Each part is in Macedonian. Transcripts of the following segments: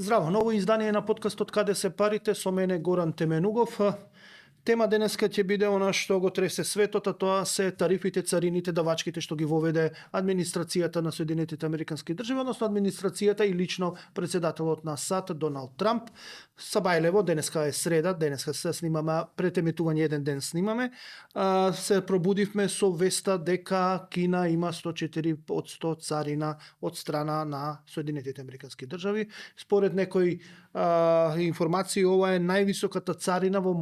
Здраво, ново издание на подкастот Каде се парите, со мене Горан Теменугов. Тема денеска ќе биде она што го тресе светот, а тоа се тарифите, царините, давачките што ги воведе администрацијата на Соединетите Американски држави, односно администрацијата и лично председателот на САД Доналд Трамп. Сабајлево, денеска е среда, денеска се снимаме, пред емитување еден ден снимаме. Се пробудивме со веста дека Кина има 104% царина од страна на Соединетите Американски држави. Според некои информации, ова е највисоката царина во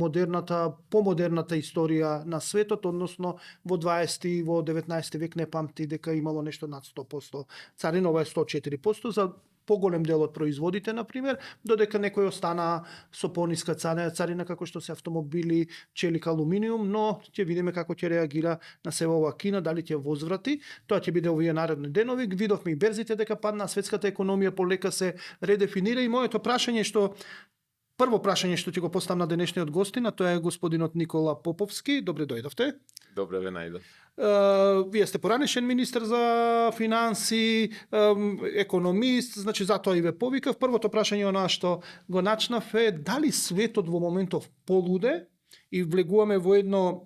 помодерната историја на светот, односно во 20 во 19 век не памти дека имало нешто над 100% царина, ова е 104% за поголем дел од производите, например, додека некои остана со пониска царина, како што се автомобили, челик, алуминиум, но ќе видиме како ќе реагира на себе ова Кина, дали ќе возврати. Тоа ќе биде овие наредни денови. Видовме и берзите дека падна, светската економија полека се редефинира и моето прашање прво прашање што ќе го поставам на денешниот гостина, тоа е господинот Никола Поповски. Добре дојдовте. Добре ве најдов. Вие сте поранешен министер за финанси, економист, значи затоа и ве повикав. Првото прашање она што го начнав е дали светот во моментов полуде и влегуваме во едно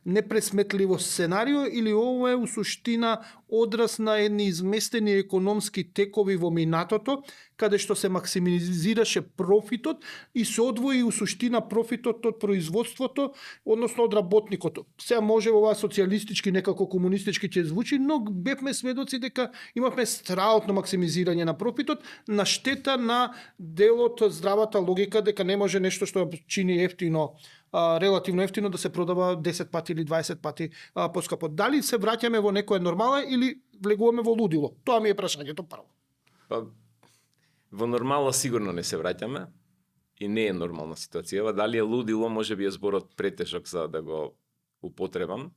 непресметливо сценарио или ова е у суштина одраз на едни изместени економски текови во минатото, каде што се максимизираше профитот и се одвои у суштина профитот од производството, односно од работникот. Сега може ова социјалистички, некако комунистички ќе звучи, но бевме сведоци дека имавме страутно максимизирање на профитот на штета на делот здравата логика дека не може нешто што чини ефтино, релативно ефтино да се продава 10 пати или 20 пати поскапо. Дали се враќаме во некоја нормала или влегуваме во лудило? Тоа ми е прашањето прво. Во нормала сигурно не се враќаме и не е нормална ситуација. Дали е лудило, може би е зборот претешок за да го употребам,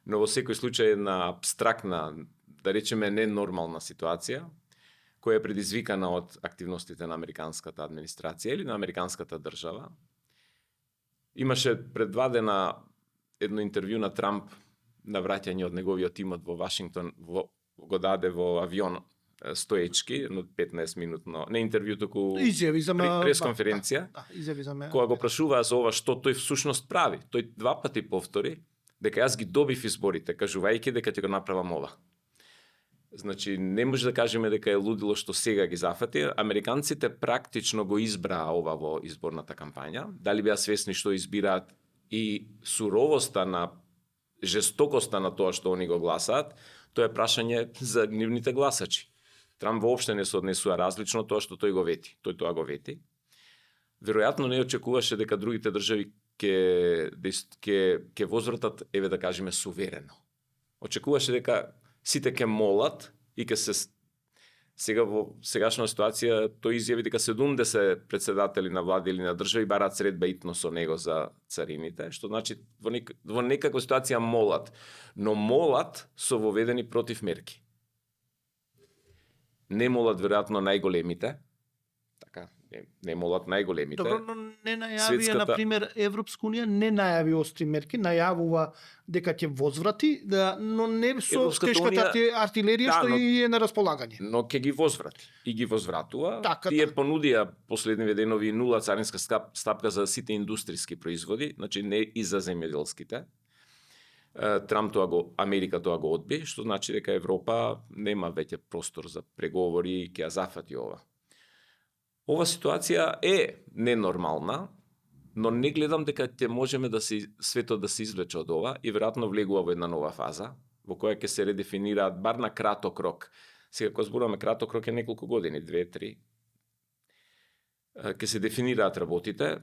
но во секој случај на абстрактна, да речеме ненормална ситуација, која е предизвикана од активностите на американската администрација или на американската држава. Имаше пред 2 дена едно интервју на Трамп на враќање од неговиот тимот во Вашингтон, го даде во авион стоечки, едно 15 минутно, не интервју, току пресконференција, која го прашуваа за ова што тој всушност прави. Тој 2 пати повтори дека јас ги добив изборите, кажувајќи дека ќе го направам ова. Значи, не може да кажеме дека е лудило што сега ги зафати. Американците практично го избраа ова во изборната кампања. Дали беа свесни што избираат и суровоста на жестокоста на тоа што они го гласаат, тоа е прашање за гневните гласачи. Трамп воопште не се однесува различно тоа што тој го вети. Тој тоа го вети. Веројатно не очекуваше дека другите држави ќе возвратат, еве да кажеме, суверено. Очекуваше дека сите ќе молат и ќе се сега во сегашна ситуација тој изјави дека 70 председатели на влади или на држави бараат средба итно со него за царините, што значи во некаква ситуација молат, но молат со воведени против мерки. Не молат веројатно најголемите, така, не молат најголемите. Добро, но не најави, например, Европска унија не најави остри мерки, најавува дека ќе возврати, но не со тешката артилерија што и е на располагање. Но ќе ги возврати. И ги возвратува. Тие понудија последниве денови 0 царинска стапка за сите индустријски производи, значи не и за земјоделските. Трамп Америка тоа го одби, што значи дека Европа нема веќе простор за преговори и ќе ја зафати ова. Ова ситуација е ненормална, но не гледам дека ќе можеме светот да се извлече од ова и веројатно влегува во една нова фаза, во која ќе се редефинираат бар на краток рок. Сега кога зборуваме краток рок е неколку години, 2-3. Ќе се дефинираат работите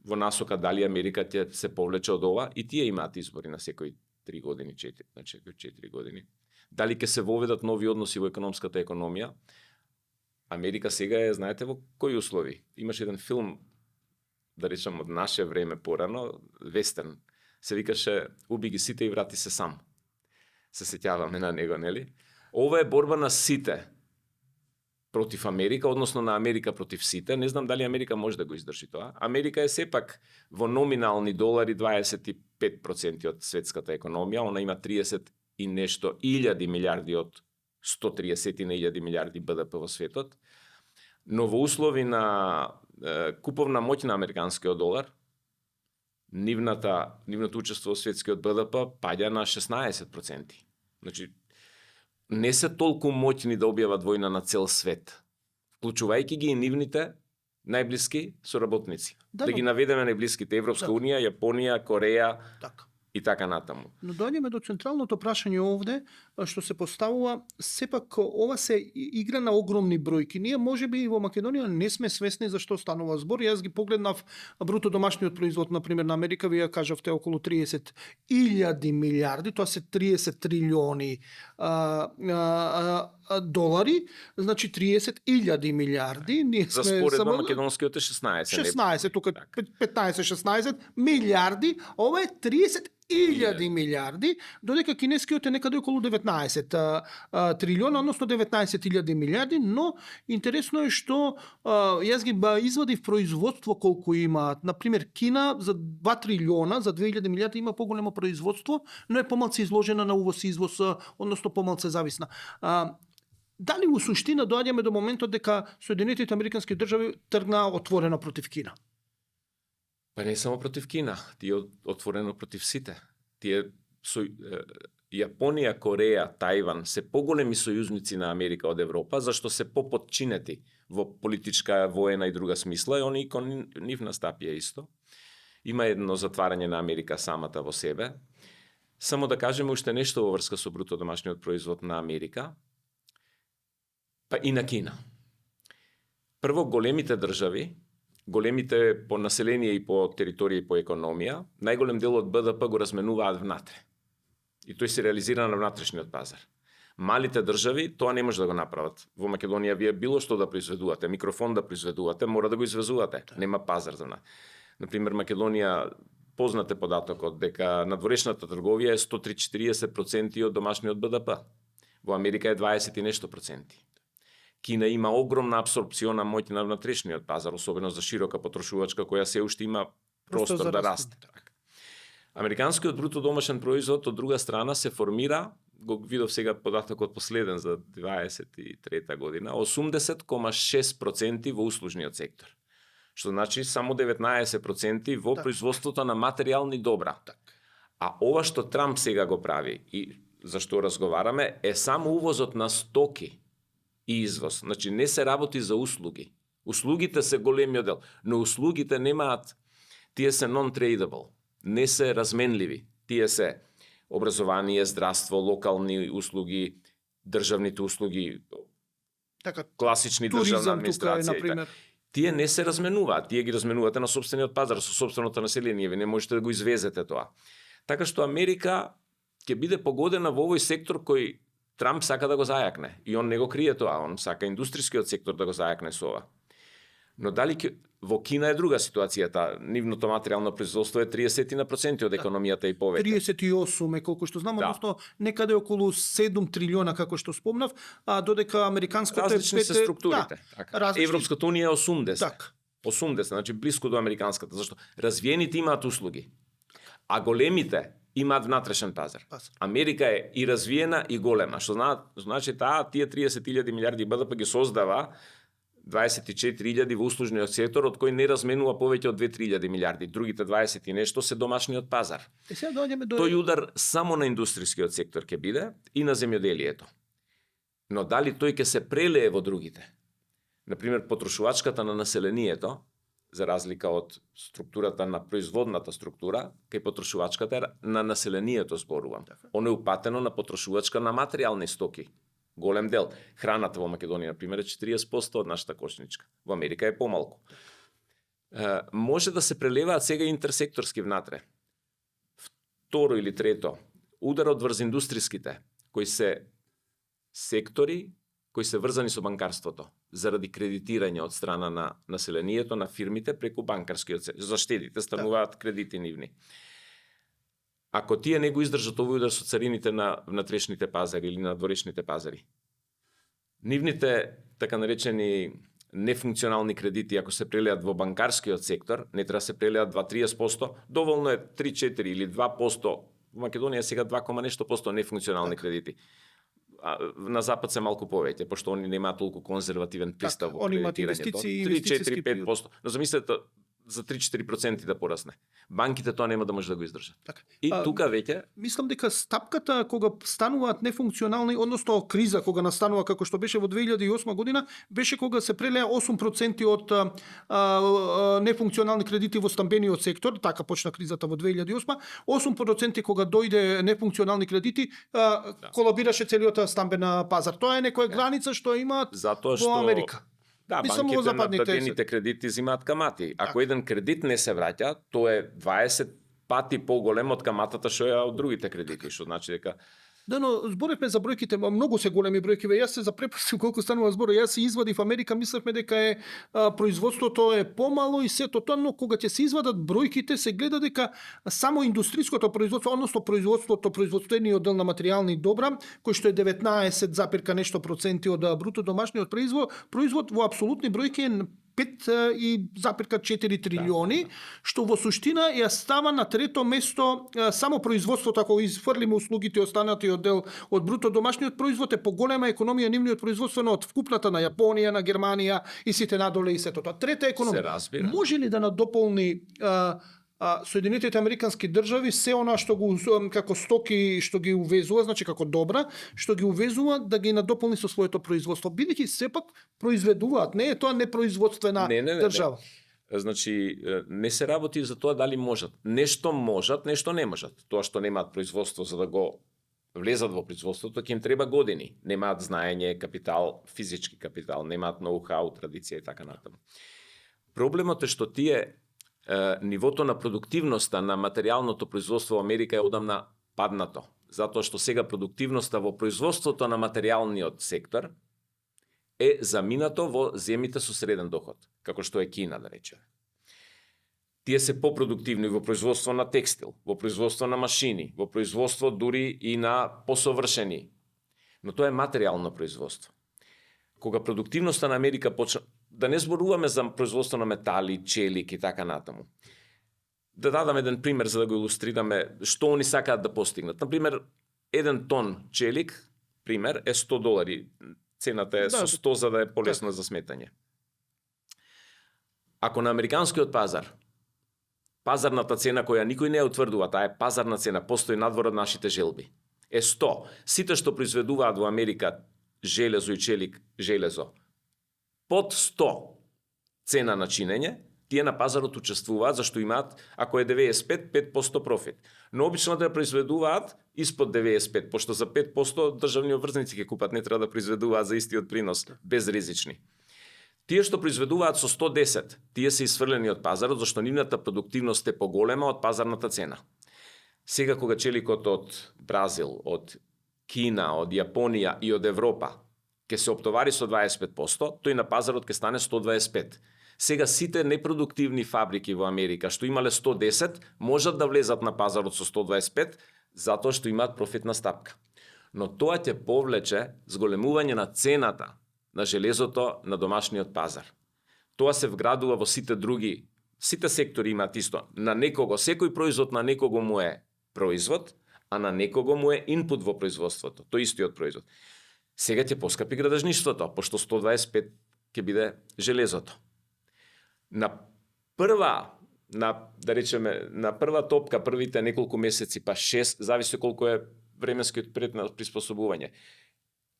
во насока дали Америка ќе се повлече од ова и тие имаат избори на секои 3 години, 4 години. Дали ќе се воведат нови односи во економската економија? Америка сега е, знаете, во кои услови? Имаше еден филм, да речем, од наше време порано, вестерн, се викаше "Уби ги сите и врати се сам". Се сеќаваме на него, нели? Ова е борба на сите против Америка, односно на Америка против сите. Не знам дали Америка може да го издржи тоа. Америка е сепак во номинални долари 25% од светската економија, она има 30 и нешто илјади милиарди од 130 на илјади милиарди БДП во светот. Но во услови на куповна моќ на американскиот долар, нивното учество во светскиот БДП паѓа на 16%. Значи, не се толку моќни да објават војна на цел свет, вклучувајќи ги и нивните најблиски соработници. Да ги наведеме најблиските: Европска унија, Јапонија, Кореја и така натаму. Но доаѓаме до централното прашање овде, што се поставува, сепак ова се игра на огромни бројки. Ние можеби и во Македонија не сме свесни за што станува збор. Јас ги погледнав бруто домашниот производ, например, на Америка, вие кажавте околу 30.000 милиарди, тоа се 30 трилиони долари, значи 30.000 милиарди. Ние за споредно македонскиот е 16. 16, тука 15-16 милиарди, ова е 30.000 милиарди, додека кинескиот е некаде околу 19 трилиона, односно 19.000 милиарди, но интересно е што јас ги извадив производство колку имаат. Например, Кина за 2 трилиона, за 2.000 милиарди има поголемо производство, но е помалку изложена на увоз и извоз, односно помалку зависна. Дали у суштина доаѓаме до моментот дека Соединетите Американски држави тргнаа отворено против Кина? Па не само против Кина, тие отворено против сите. Тие Јапонија, Кореја, Тајван се поголеми сојузници на Америка од Европа, зашто се поподчинети во политичка, воена и друга смисла, и они кон нив настапија исто. Има едно затварање на Америка самата во себе. Само да кажеме уште нешто во врска со бруто домашниот производ на Америка, па и на Кина. Прво, големите држави, големите по население и по територија и по економија, најголем дел од БДП го разменуваат внатре. И тој се реализира на внатрешниот пазар. Малите држави тоа не може да го направат. Во Македонија вие било што да произведувате, микрофон да произведувате, мора да го извезувате. Нема пазар за нас. Например, Македонија, познате податокот дека надворешната трговија е 130-40% од домашниот БДП. Во Америка е 20 и нешто проценти. Кина има огромна апсорбциона моќ на внатрешниот пазар, особено за широка потрошувачка која се уште има простор да расте. Американскиот бруто домашен производ од друга страна се формира, го видов сега податокот последен за 23 година, 80,6% во услужниот сектор. Што значи само 19% во производството на материјални добра. А ова што Трамп сега го прави и за што разговараме е само увозот на стоки и извоз. Значи не се работи за услуги. Услугите се големиот дел, но услугите немаат, тие се non-tradable, не се разменливи. Тие се образование, здравство, локални услуги, државните услуги, класични државна администрација. Тие не се разменуваат, тие ги разменувате на сопствениот пазар, со сопственото население, ви не можете да го извезете тоа. Така што Америка ќе биде погодена во овој сектор кој Трамп сака да го зајакне. И он не го крие тоа, он сака индустрискиот сектор да го зајакне со ова. Но дали во Кина е друга ситуацијата, нивното материјално производство е 30% од економијата и повеќе. 38 е колку што знам, односно некаде околу 7 трилиона како што спомнав, а додека американското различни се структурите. Европската унија е 80. Так. 80, значи блиску до американската, зашто развиените имаат услуги, а големите имаат внатрешен пазар. Америка е и развиена и голема, што значи тие 30.000 милиарди БДП ги создава 24.000 во услужниот сектор, од кој не разменува повеќе од 2-3.000 милиарди. Другите 20 и нешто се домашниот пазар. Тој удар само на индустрискиот сектор ќе биде и на земјоделието. Но дали тој ќе се прелее во другите? Например, потрошувачката на населението, за разлика од структурата на производната структура, кај потрошувачката на населението зборувам. Оно е упатено на потрошувачка на материјални стоки. Голем дел. Храната во Македонија, например, е 40% од нашата кошничка. Во Америка е помалку. Може да се прелеваат сега интерсекторски внатре. Второ или трето, ударот врз индустриските, кои се сектори кои се врзани со банкарството, заради кредитирање од страна на населението, на фирмите преку банкарскиот сектор. За штедите стануваат кредити нивни. Ако тие не го издржат овој удар со царините на внатрешните пазари или на дворешните пазари, нивните така наречени нефункционални кредити, ако се прелеат во банкарскиот сектор, не треба се прелеат 2-30%, доволно е 3-4 или 2%. Во Македонија сега 2, нешто % нефункционални кредити. на запад се малку повеќе, пошто они немаат толку конзервативен пристав во они имаат кредитирањето. инвестиции, 3, 4, 5%. Но замислете за 3-4% да порасне. Банките тоа нема да може да го издржат. Така. И тука веќе Мислам дека стапката кога стануваат нефункционални, односно криза кога настанува како што беше во 2008 година, беше кога се прелеа 8% од нефункционални кредити во стамбениот сектор, така почна кризата во 2008, 8% кога дојде нефункционални кредити, колабираше целиот стамбен пазар. Тоа е некоја граница што имаат затоа во Америка. Да, Мислам, во банките на западните дадените кредити зимаат камати. Ако еден кредит не се враќа, тоа е 20 пати поголем од каматата што е од другите кредити, што значи дека Да, но зборевме за бројките, многу се големи бројки. Јас се запрепастив колку станува збор. Јас се извадив Америка, мислевме дека е производството е помало и сето тоа, но кога ќе се извадат бројките, се гледа дека само индустријското производство, односно производствениот дел на материјални добра, кој што е 19, нешто проценти од бруто домашниот производ во апсолутни бројки е 5,4 трилиони, што во суштина ја става на трето место само производството, ако изфрлиме услугите останати од дел од бруто домашниот производ, е поголема економија нивниот производствено од вкупната на Јапонија, на Германија и сите надоле и сето тоа. Трета економија. се разбира. Може ли да надополни Соединетите Американски држави се она што го како стоки што ги увезува, значи како добра, што ги увезува да ги надополни со своето производство, бидејќи сепак произведуваат, не е тоа непроизводствена држава. Значи, не се работи за тоа дали можат. Нешто можат, нешто не можат. Тоа што немаат производство за да го влезат во производството, ќе им треба години. Немаат знаење, капитал, физички капитал, немаат ноу-хау, традиција и така натаму. Проблемот е што тие нивото на продуктивноста на материјалното производство во Америка е одамна паднато. Затоа што сега продуктивноста во производството на материјалниот сектор е заминато во земјите со среден доход, како што е Кина, да речеме. Тие се попродуктивни во производство на текстил, во производство на машини, во производство дури и на посовршени. Но тоа е материјално производство. Кога продуктивноста на Америка почна, да не зборуваме за производство на метали, челик и така натаму. Да дадам еден пример за да го илустрираме што они сакаат да постигнат. Например, еден тон челик, пример, е $100. Цената е со 100 за да е полесно за сметање. Ако на американскиот пазар пазарната цена која никој не ја утврдува, таа е пазарна цена, постои надвор од нашите желби, е 100. Сите што произведуваат во Америка железо и челик, железо, под 100 цена на чинење, тие на пазарот учествуваат зашто имаат, ако е 95, 5% профит. Но обично да ја произведуваат испод 95, пошто за 5% државни обврзници ќе купат, не треба да произведуваат за истиот принос, безризични. Тие што произведуваат со 110, тие се исфрлени од пазарот зашто нивната продуктивност е поголема од пазарната цена. Сега кога челикот од Бразил, од Кина, од Јапонија и од Европа ќе се оптовари со 25%, тој на пазарот ќе стане 125. Сега сите непродуктивни фабрики во Америка што имале 110 можат да влезат на пазарот со 125 затоа што имаат профитна стапка. Но тоа ќе повлече зголемување на цената на железото на домашниот пазар. Тоа се вградува во сите други, сите сектори имаат исто. На некого, секој производ на некого му е производ, а на некого му е инпут во производството, тој истиот производ. Сега ќе поскапи градежништвото, пошто 125 ќе биде железото. На прва топка, првите неколку месеци, па 6, зависи колку е временскиот период на приспособување.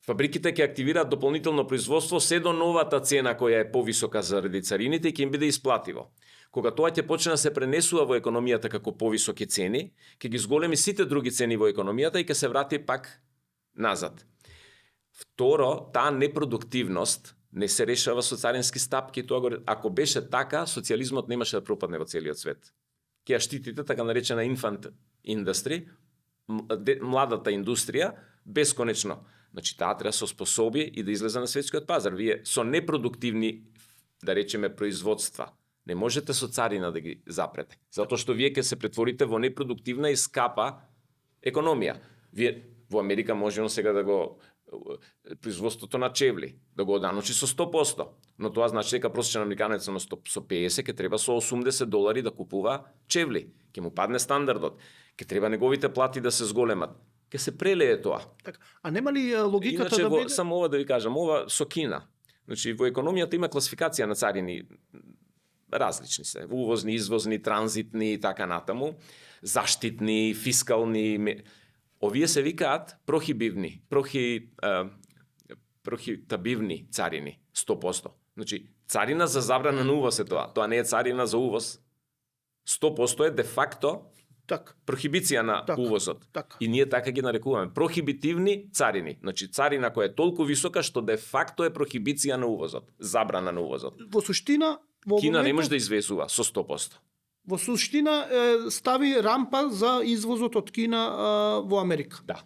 Фабриките ќе активираат дополнително производство се до новата цена која е повисока заради царините и ќе им биде исплативо. Кога тоа ќе почне да се пренесува во економијата како повисоки цени, ќе ги зголеми сите други цени во економијата и ќе се врати пак назад. Второ, таа непродуктивност не се решава со царински стапки, ако беше така, социјализмот немаше да пропадне во целиот свет. Ќе ја штитите така наречена infant industry, младата индустрија, бесконечно. Значи, таа треба да се способи и да излезе на светскиот пазар. Вие со непродуктивни, да речеме, производства, не можете со царина да ги запрете. Затоа што вие ќе се претворите во непродуктивна и скапа економија. Вие во Америка можеме сега да го производството на чевли, да го оданочи со 100%, но тоа значи дека просечен американец со 50 ќе треба со $80 да купува чевли. Ќе му падне стандардот. Ќе треба неговите плати да се зголемат. ќе се прелее тоа. Така. А нема ли логиката Иначе да биде... само ова да ви кажам, ова со Кина. Значи во економијата има класификација на царини, различни се, увозни, извозни, транзитни и така натаму, заштитни, фискални, овие се викаат прохибивни, прохитабивни царини, 100%. Значи, царина за забрана на увоз е тоа. Тоа не е царина за увоз. 100% е де факто Так. прохибиција на Така, увозот. така. И ние така ги нарекуваме. Прохибитивни царини. Значи, царина која е толку висока што де факто е прохибиција на увозот. Забрана на увозот. Во суштина, во Кина не моментов- може да извезува со 100%. Во суштина стави рампа за извозот од Кина во Америка. Да.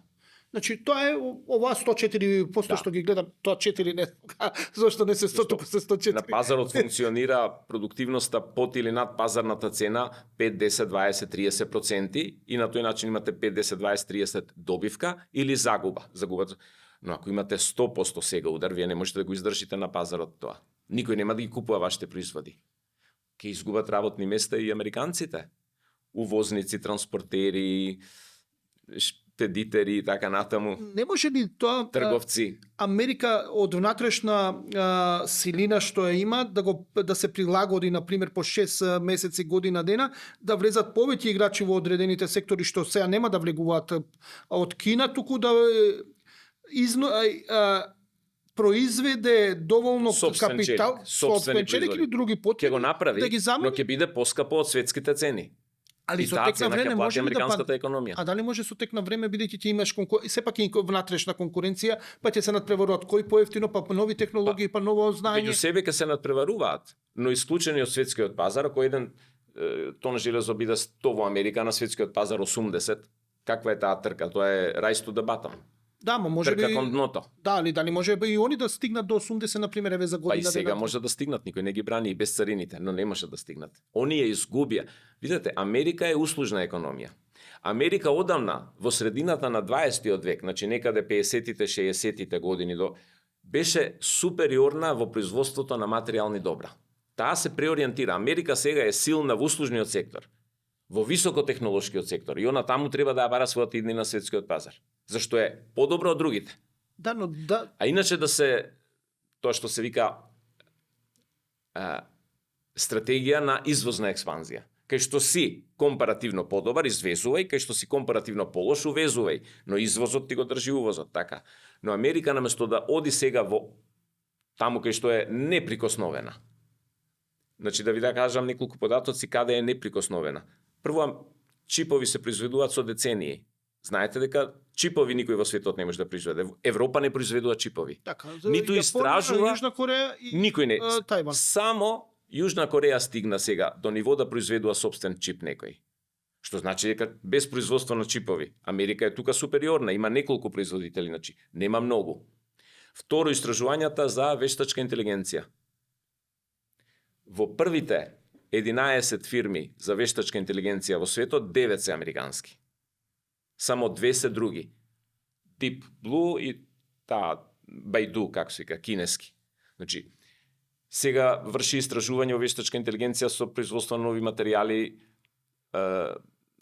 Значи, тоа е ова 104% Да. што ги гледам, тоа 4 не знам зашто не се 100, туку се 104. На пазарот функционира продуктивноста под или над пазарната цена 5, 10, 20, 30% и на тој начин имате 5, 10, 20, 30 добивка или загуба. Но ако имате 100% сега удар, вие не можете да го издржите на пазарот тоа. Никој нема да ги купува вашите производи. Ке изгубат работни места и американците. Увозници, транспортери, шпедитери и така натаму, Не може ли тоа трговци. Америка од внатрешна силина што ја има да се прилагоди на пример по 6 месеци, година дена, да влезат повеќе играчи во одредените сектори што сега нема да влегуваат од Кина, туку да произведе доволно Сопствен капитал, челик, сопствени челик или производи. други Ќе потреби, го направи, да ги замени, но ќе биде поскапо од светските цени. али И со таа тек на цена време ќе плати може ли да американската падне? економија. А дали може со тек на време, бидејќи ќе имаш сепак и внатрешна конкуренција, па ќе се надпреваруваат кој поевтино, па нови технологии, па ново знаење. Меѓу себе ќе се надпреваруваат, но исклучени од светскиот пазар, ако еден тон железо биде 100 во Америка, на светскиот пазар 80, каква е таа трка? Тоа е race to the bottom. Да, ма може Трка би кон дното. да, дали може би и они да стигнат до 80 на пример еве за Па година и сега дена. може да стигнат, никој не ги брани и без царините, но не може да стигнат. Они ја изгубија. Видете, Америка е услужна економија. Америка одамна, во средината на 20 век, значи некаде 50-тите, 60-тите години беше супериорна во производството на материјални добра. Таа се преориентира. Америка сега е силна во услужниот сектор, во високотехнолошкиот сектор и она таму треба да ја бара својата идни на светскиот пазар. Зашто е подобро од другите. Да, но да, А иначе да се тоа што се вика стратегија на извозна експанзија. Кај што си компаративно подобар, извезувај, кај што си компаративно полош, увезувај, но извозот ти го држи увозот, така. Но Америка наместо да оди сега во таму кај што е неприкосновена. Значи да ви да кажам неколку податоци каде е неприкосновена. Прво, чипови се произведуваат со децении. Знаете дека чипови никој во светот не може да произведе. Европа не произведува чипови. така. Ниту Јапонија, истражува, Јужна Кореја и Никој не. Тајван. Само Јужна Кореја стигна сега до ниво да произведува собствен чип некој. Што значи дека без производство на чипови, Америка е тука супериорна, има неколку производители, значи нема многу. Второ, истражувањата за вештачка интелигенција. Во првите 11 фирми за вештачка интелигенција во светот, 9 се американски. Само 2 се други. Deep Blue и таа Baidu, како се вика, кинески. Значи, сега врши истражување во вештачка интелигенција со производство на нови материјали,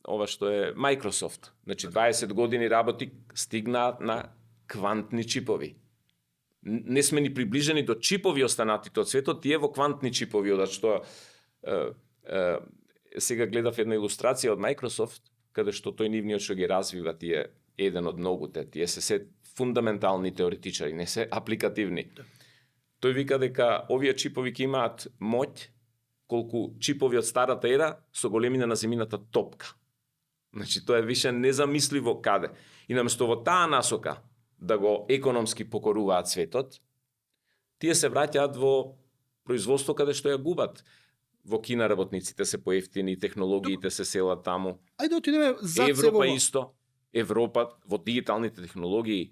ова што е Microsoft. Значи, 20 години работи стигна на квантни чипови. Не сме ни приближени до чипови останатите од светот, тие во квантни чипови, од што сега гледав една илустрација од Microsoft, каде што тој нивниот што ги развива тие еден од многуте, тие се фундаментални теоретичари, не се апликативни. Тој вика дека овие чипови ќе имаат моќ колку чипови од старата ера со големина на земјината топка. Значи тоа е више незамисливо каде. И наместо во таа насока да го економски покоруваат светот, тие се враќаат во производство каде што ја губат. Во Кина работниците се поевтини, технологиите се селат таму. Ајде отидеме зад Европа се во... исто. Европа во дигиталните технологии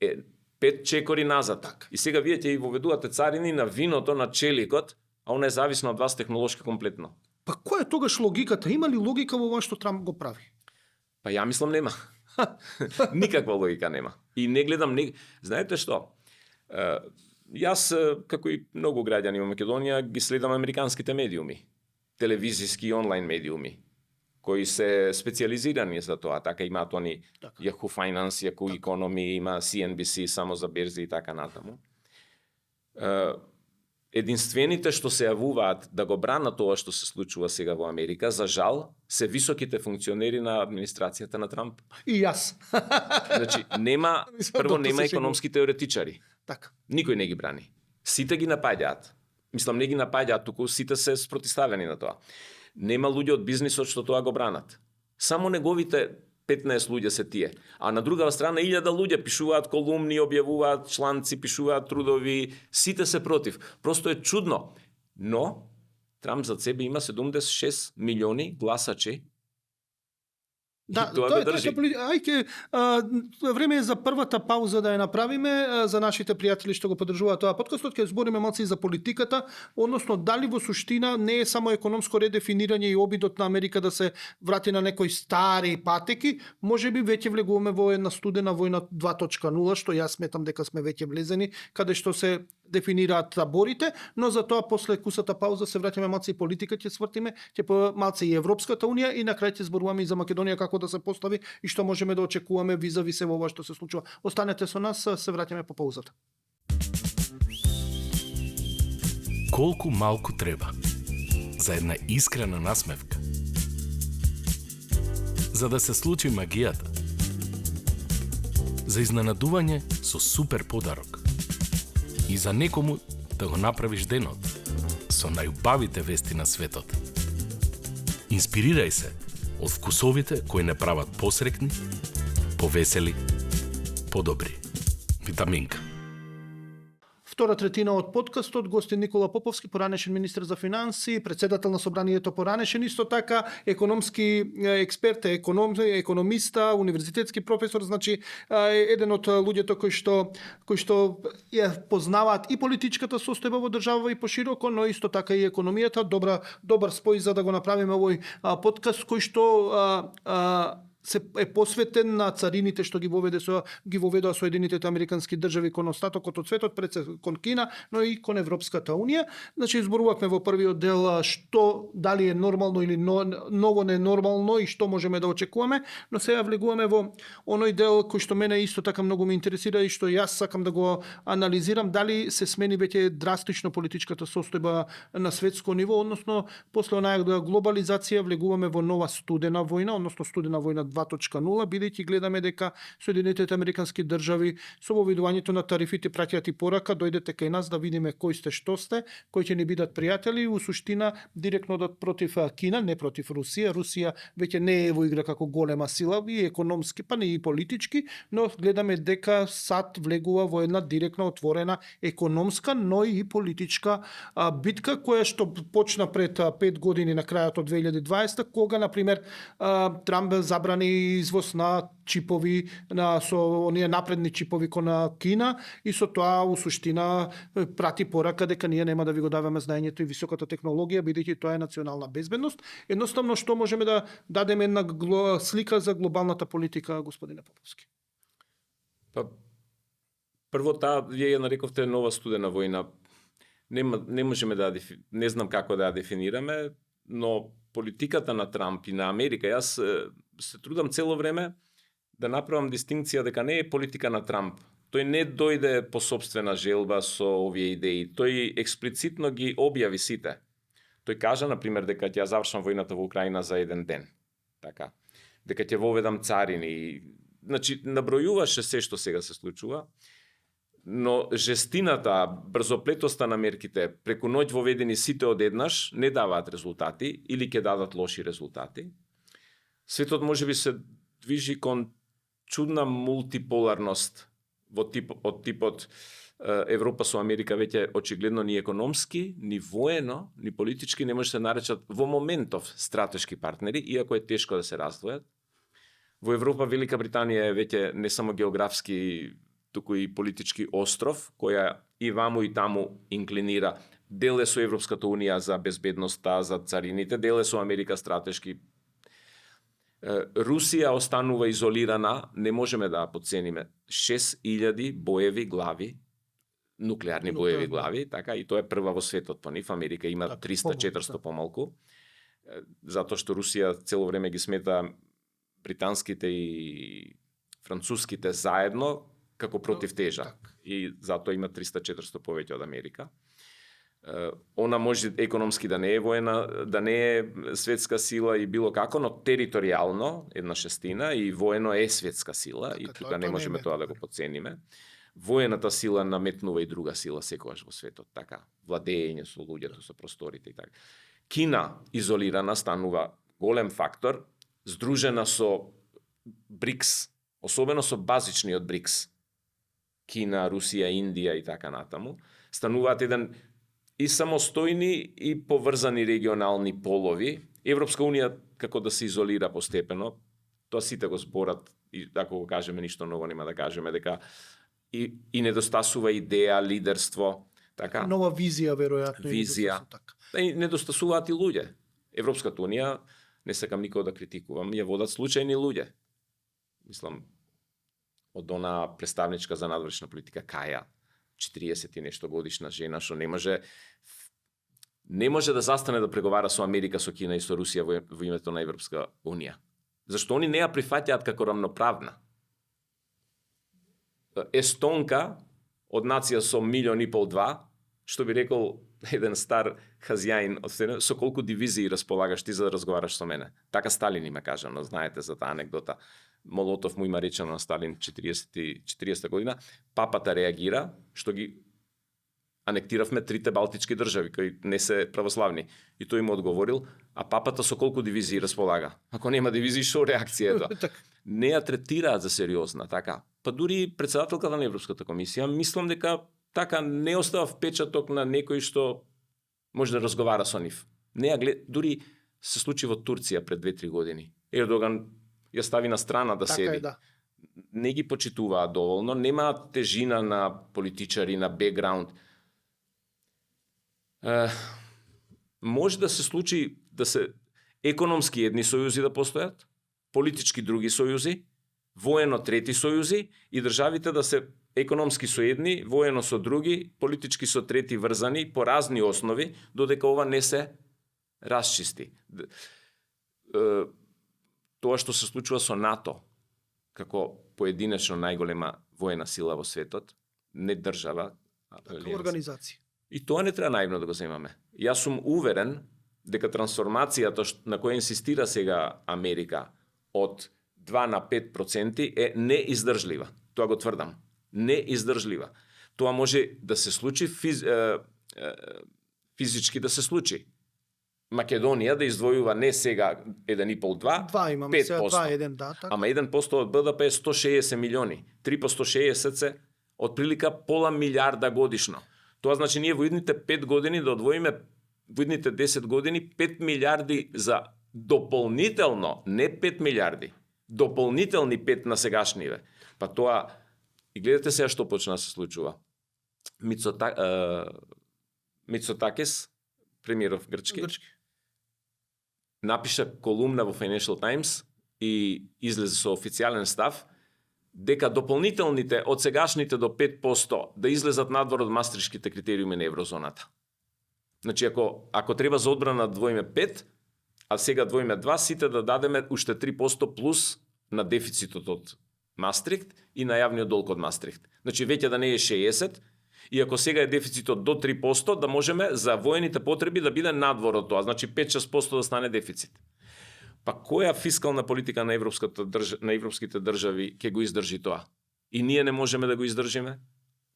е 5 чекори назад. Так. И сега вие ќе и воведувате царини на виното, на челикот, а она е зависно од вас технолошки комплетно. Па која е тогаш логиката? Има ли логика во ова што Трамп го прави? Па ја мислам нема. Никаква логика нема. И не гледам Знаете што? Јас, како и многу граѓани во Македонија, ги следам американските медиуми. Телевизиски и онлайн медиуми. кои се специализирани за тоа, така имаат они Така. Yahoo Finance, Yahoo Economy, има CNBC само за берзи и така натаму. Единствените што се јавуваат да го бранат тоа што се случува сега во Америка, за жал, се високите функционери на администрацијата на Трамп. И јас. Значи, нема, прво нема економски теоретичари. Така. Никој не ги брани. Сите ги напаѓаат. Мислам, не ги напаѓаат, туку сите се спротиставени на тоа. Нема луѓе од бизнисот што тоа го бранат. Само неговите 15 луѓе се тие. А на друга страна 1000 луѓе пишуваат колумни, објавуваат чланци, пишуваат трудови, сите се против. Просто е чудно. Но Трамп за себе има 76 милиони гласачи. Да, тоа тоа го држи. Време е за првата пауза да ја направиме за нашите пријатели што го поддржуваат тоа подкастот, ќе збориме малку и за политиката, односно дали во суштина не е само економско редефинирање и обидот на Америка да се врати на некои стари патеки, можеби веќе влегуваме во една студена војна 2.0, што јас сметам дека сме веќе влезени, каде што се дефинираат таборите, но за тоа после кусата пауза се враќаме малку и политика ќе свртиме, ќе по малку и Европската унија и на крај ќе зборуваме и за Македонија како да се постави и што можеме да очекуваме визави се во ова што се случува. Останете со нас, се враќаме по паузата. Колку малку треба за една искрена насмевка, за да се случи магијата, за изненадување со супер подарок и за некому да го направиш денот со најубавите вести на светот. Инспирирај се од вкусовите кои не прават посрекни, повесели, подобри. Витаминка. Втора третина од подкастот, гостин Никола Поповски, поранешен министер за финанси, председател на собранието поранешен, исто така економски експерт, економиста, универзитетски професор, значи еден од луѓето кои што ја познаваат и политичката состојба во држава и пошироко, но исто така и економијата. Добар спој за да го направиме овој подкаст кој што се е посветен на царините што ги воведоа Соединетите Американски држави кон остатокот од светот, пред се кон Кина, но и кон Европската унија. Значи изборувавме во првиот дел што дали е нормално или ново ненормално и што можеме да очекуваме, но сега влегуваме во оној дел кој што мене исто така многу ме интересира и што јас сакам да го анализирам, дали се смени веќе драстично политичката состојба на светско ниво, односно после онаја глобализација влегуваме во нова студена војна, односно студена војна 2.0, бидејќи гледаме дека Соединетите Американски држави со воведувањето на тарифите праќаат и порака, дојдете кај нас да видиме кој сте, што сте, кои ќе ни бидат пријатели, у суштина директно одат против Кина, не против Русија. Русија веќе не е во игра како голема сила, и економски, па не и политички, но гледаме дека САД влегува во една директно отворена економска, но и политичка битка, која што почна пред 5 години на крајот од 2020, кога, например, Трамп забрани извоз на чипови, со оние напредни чипови кон Кина и со тоа у суштина прати порака дека ние нема да ви го даваме знаењето и високата технологија, бидејќи тоа е национална безбедност. Едноставно, што можеме да дадеме една слика за глобалната политика, господине Поповски? Па, прво вие ја нарековте нова студена војна. Не можеме да не знам како да ја дефинираме, но политиката на Трамп и на Америка, јас се трудам цело време да направам дистинкција дека не е политика на Трамп. Тој не дојде по собствена желба со овие идеи. Тој експлицитно ги објави сите. Тој кажа, например, дека ќе ја завршам војната во Украина за еден ден. Така. Дека ќе воведам царини. Значи, набројуваше се што сега се случува, но жестината, брзоплетоста на мерките, преку ноќ воведени сите одеднаш, не даваат резултати или ќе дадат лоши резултати. Светот можеби се движи кон чудна мултиполарност од типот Европа со Америка веќе очигледно ни економски, ни воено, ни политички не може се наречат во моментов стратешки партнери, иако е тешко да се раздвојат. Во Европа Велика Британија е веќе не само географски, туку и политички остров, која и ваму и таму инклинира. Дел е со Европската унија за безбедноста, за царините, дел е со Америка стратешки. Русија останува изолирана, не можеме да подцениме. 6000 боеви глави, нуклеарни боеви глави, така, и тоа е прва во светот по нив. Америка има 300-400 помалку. затоа што Русија цело време ги смета британските и француските заедно како противтежа. И затоа има 300-400 повеќе од Америка. Она може економски да не е воена, да не е светска сила и било како, но територијално една шестина и воено е светска сила и тука не можеме тоа да го подцениме. Воената сила наметнува и друга сила секогаш во светот, така, владење со луѓето, со просторите и така. Кина изолирана станува голем фактор, здружена со БРИКС, особено со базичниот БРИКС. Кина, Русија, Индија и така натаму, стануваат еден и самостојни и поврзани регионални полови. Европска унија како да се изолира постепено, тоа сите го зборат и ако го кажеме ништо ново нема да кажеме дека и недостасува идеја, лидерство, така. Нова визија веројатно. Визија. И недостасуваат и луѓе. Европската унија, не сакам никого да критикувам, ја водат случајни луѓе. Мислам, од она представничка за надворешна политика Каја, 40 и нешто годишна жена, што не може да застане да преговара со Америка, со Кина и со Русија во името на Европска унија. Зашто они не ја прифаќаат како равноправна. Естонка, од нација со 1,5 милион, 2, што би рекол еден стар хазјаин од Стена, со колку дивизии располагаш ти за да разговараш со мене. Така Сталин има кажано, знаете за таа анекдота. Молотов му има речено на Сталин 40 година, папата реагира што ги анектиравме 3 балтички држави кои не се православни. И тој му одговорил, а папата со колку дивизии располага? Ако нема дивизии, што реакција е тоа? Не ја третираат за сериозна, така. Па дури председателката на Европската комисија, мислам дека така не остава впечаток на некој што може да разговара со нив. Не ја дури се случи во Турција пред 2-3 години. Ердоган ја стави на страна да седи. Да. Не ги почитуваат доволно, немаат тежина на политичари, на бекграунд. Може да се случи да се економски едни сојузи да постојат, политички други сојузи, воено трети сојузи и државите да се економски со едни, воено со други, политички со трети врзани по разни основи, додека ова не се расчисти. Тоа што се случува со НАТО, како поединечно најголема воена сила во светот, не држава, Така, организација. И тоа не треба наивно да го земаме. Јас сум уверен дека трансформацијата на која инсистира сега Америка од 2 на 5% е неиздржлива. Тоа го тврдам. Неиздржлива. Тоа може да се случи физички да се случи. Македонија да издвојува не сега 1,5-2, 2 имаме 5%. сега 2-1, да, така. Ама 1% од БДП е 160 милиони. 3 по 160 се отприлика пола милиарда годишно. Тоа значи ние во идните 5 години да одвоиме во идните 10 години 5 милиарди за дополнително, не 5 милиарди, дополнителни 5 на сегашниве. Па тоа, и гледате сега што почна да се случува. Мицотакис, премиеров грчки, напиша колумна во Financial Times и излезе со официјален став дека дополнителните од сегашните до 5% да излезат надвор од мастришките критериуми на еврозоната. Значи, ако треба за одбрана двоиме 5, а сега двоиме 2, сите да дадеме уште 3% плюс на дефицитот од Мастрихт и на јавниот долг од Мастрихт. Значи, веќе да не е 60, и ако сега е дефицитот до 3%, да можеме за воените потреби да биде надвор од тоа. Значи, 5-6% да стане дефицит. Па која фискална политика на европските држави ќе го издржи тоа? И ние не можеме да го издржиме?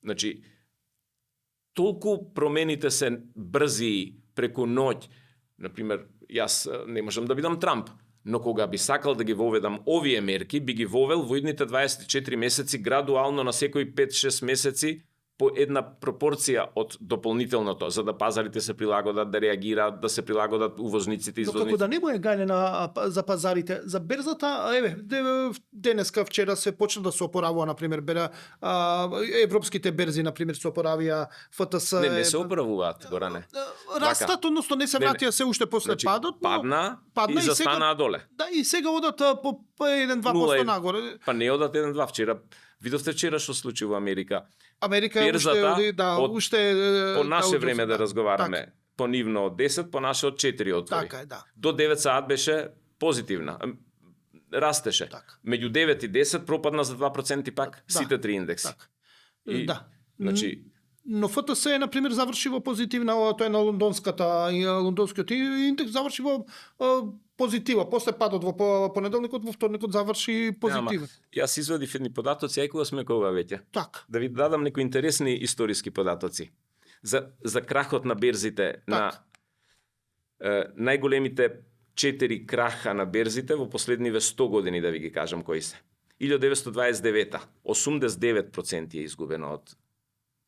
Значи, толку промените се брзи преку ноќ. Например, јас не можам да бидам Трамп, но кога би сакал да ги воведам овие мерки, би ги вовел во идните 24 месеци градуално на секои 5-6 месеци по една пропорција од дополнителното, за да пазарите се прилагодат, да реагираат, да се прилагодат увозниците и извозниците. Но како да не му е гајле за пазарите, за берзата, денеска, вчера се почна да се опоравува, например, европските берзи, например, се опоравија, ФТС... Не се опоравуваат, Горане. Растат, односно не се вратија се уште после падот, но... Падна и застанаа доле. Да, и сега одат по 1-2% нагоре. Па не одат 1-2 вчера. Видовте вчера што случи во Америка. Америка е уште по наше време да разговараме. по нивно од 10, по наше од 4 отвори. Така е, да. До 9 саат беше позитивна. Растеше. Така. Меѓу 9 и 10 пропадна за 2% пак Да. сите три индекси. Така. И, Да. Значи, Но ФТС на пример заврши во позитивна, тоа е на лондонскиот индекс заврши во позитива, после падот во понеделникот, во вторникот заврши позитивен. Јас извадив едни податоци, кога сме кога веќе. Така. Да ви дадам некои интересни историски податоци. За крахот на берзите, на најголемите 4 краха на берзите во последниве 100 години, да ви ги кажам кои се. 1929-та, 89% е изгубено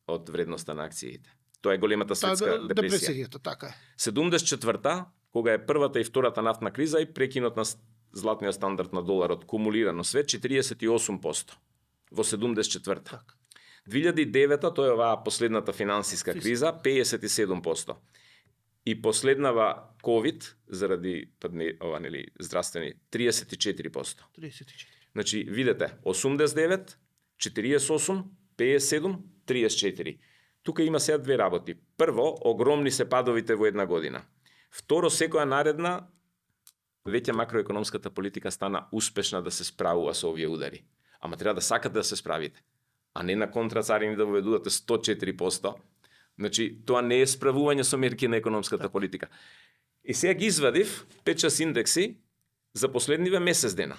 од вредноста на акциите. Тоа е големата светска депресија. Депресијата, така е. 74-та, кога е првата и втората нафтна криза и прекинот на златниот стандард на доларот, кумулирано све 48% во 74-та. Така. 2009-та, тоа е оваа последната финансиска криза, 57%. И последнава COVID, заради здравствени, 34%. 34. Значи, видете, 89, 48, 57, 34. Тука има сега две работи. Прво, огромни се падовите во една година. Второ, секоја наредна, веќе макроекономската политика стана успешна да се справува со овие удари. Ама треба да сакате да се справите. А не на контрацарини да воведувате 104%. Значи, тоа не е справување со мерки на економската политика. И сега ги извадив 5-6 индекси за последниве месец дена.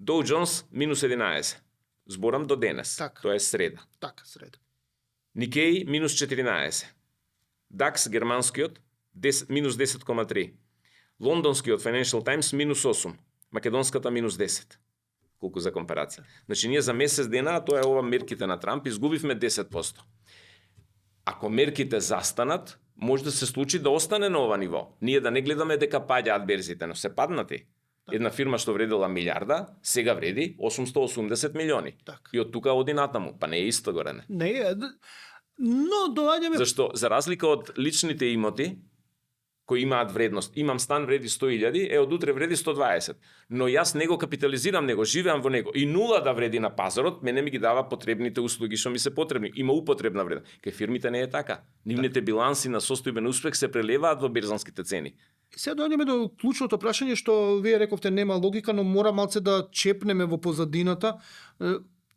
Dow Jones минус 11. Зборам до денес. Так. Тоа е среда. Така, среда. Nikkei минус 14. DAX германскиот минус 10,3. Лондонскиот Financial Times минус 8. Македонската минус 10. Колку за компарација. Значи ние за месец дена, а тоа е ова мерките на Трамп, изгубивме 10%. Ако мерките застанат, може да се случи да остане на ова ниво. Ние да не гледаме дека паѓаат берзите, но се паднати. Една фирма што вредела милиарда, сега вреди 880 милиони. Так. И од тука оди натаму, па не е исто горе, не. Не е, но доаѓаме... Зашто, за разлика од личните имоти, кои имаат вредност, имам стан вреди 100.000, од утре вреди 120. Но јас не го капитализирам него, живеам во него. И нула да вреди на пазарот, мене ми ги дава потребните услуги што ми се потребни. Има употребна вредност. Кај фирмите не е така. Нивните биланси на состојбен успех се прелеваат во берзанските цени. Сега доаѓаме до клучното прашање што вие рековте нема логика, но мора малце да чепнеме во позадината.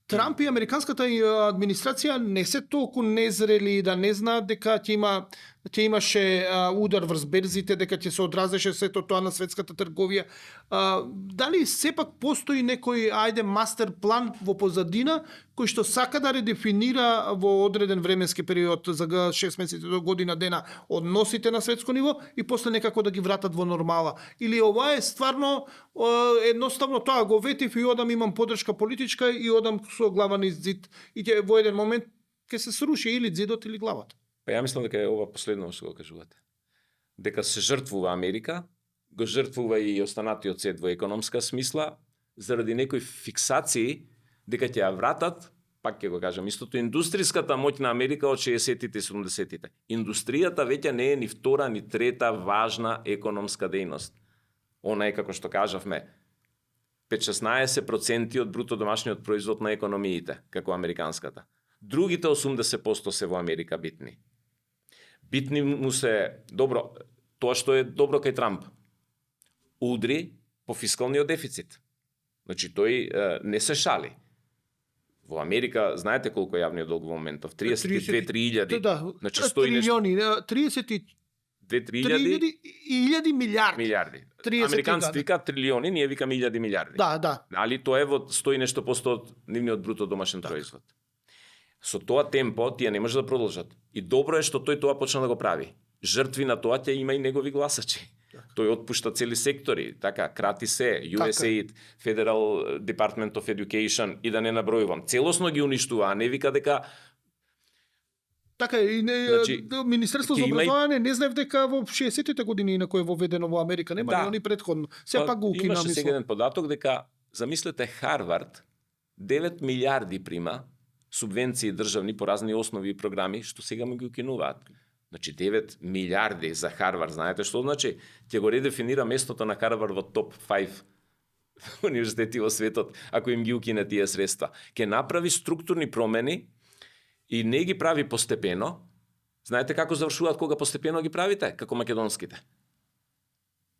Трамп и американската администрација не се толку незрели да не знаат дека ќе имаше удар врз берзите, дека ќе се одразеше сето тоа на светската трговија. Дали сепак постои некој мастер план во позадина кој што сака да редефинира во одреден временски период за 6 месеци до година дена односите на светско ниво и после некако да ги вратат во нормала? Или ова е стварно едноставно тоа го ветив и одам имам поддршка политичка и одам со глава низ зид и ќе во еден момент ќе се сруши или зидот или главата? Па ја мислам дека е ова последно што го кажувате. Дека се жртвува Америка, го жртвува и останатиот свет во економска смисла, заради некои фиксации, дека ќе ја вратат, пак ќе го кажам истото, индустриската моќ на Америка од 60-тите и 70-тите. Индустријата веќе не е ни втора, ни трета важна економска дејност. Она е, како што кажавме, 5-16% од бруто домашниот производ на економиите, како американската. Другите 80% се во Америка битни. Битни му се, добро, тоа што е добро кај Трамп, удри по фискалниот дефицит. Значи, тој не се шали. Во Америка, знаете колку е јавниот долг во моментов? 32-3 Да, значи, 100 трилиони, 32 милиарди. 30, Американците викаат трилиони, ние викаме илјади милиарди. Да. Али тоа е во 100 и нешто посто од нивниот бруто домашен производ. Со тоа темпо тие не може да продолжат. И добро е што тој тоа почна да го прави. Жртви на тоа ќе има и негови гласачи. Тој отпушта цели сектори, така, крати се, USAID, Federal Department of Education и да не набројувам. Целосно ги уништува, а не вика дека Така и Министерство за образование не знаев дека во 60-тите години на кој е воведено во Америка, нема ни они претходно. Сепак го укина, имаше мислам. сега еден податок дека замислете Харвард 9 милиарди прима субвенции државни по разни основи и програми што сега му ги укинуваат. Значи 9 милиарди за Харвард, знаете што значи? Ќе го редефинира местото на Харвард во топ 5 универзитети во светот, ако им ги укине тие средства. Ќе направи структурни промени и не ги прави постепено, Знаете како завршуваат кога постепено ги правите? Како македонските.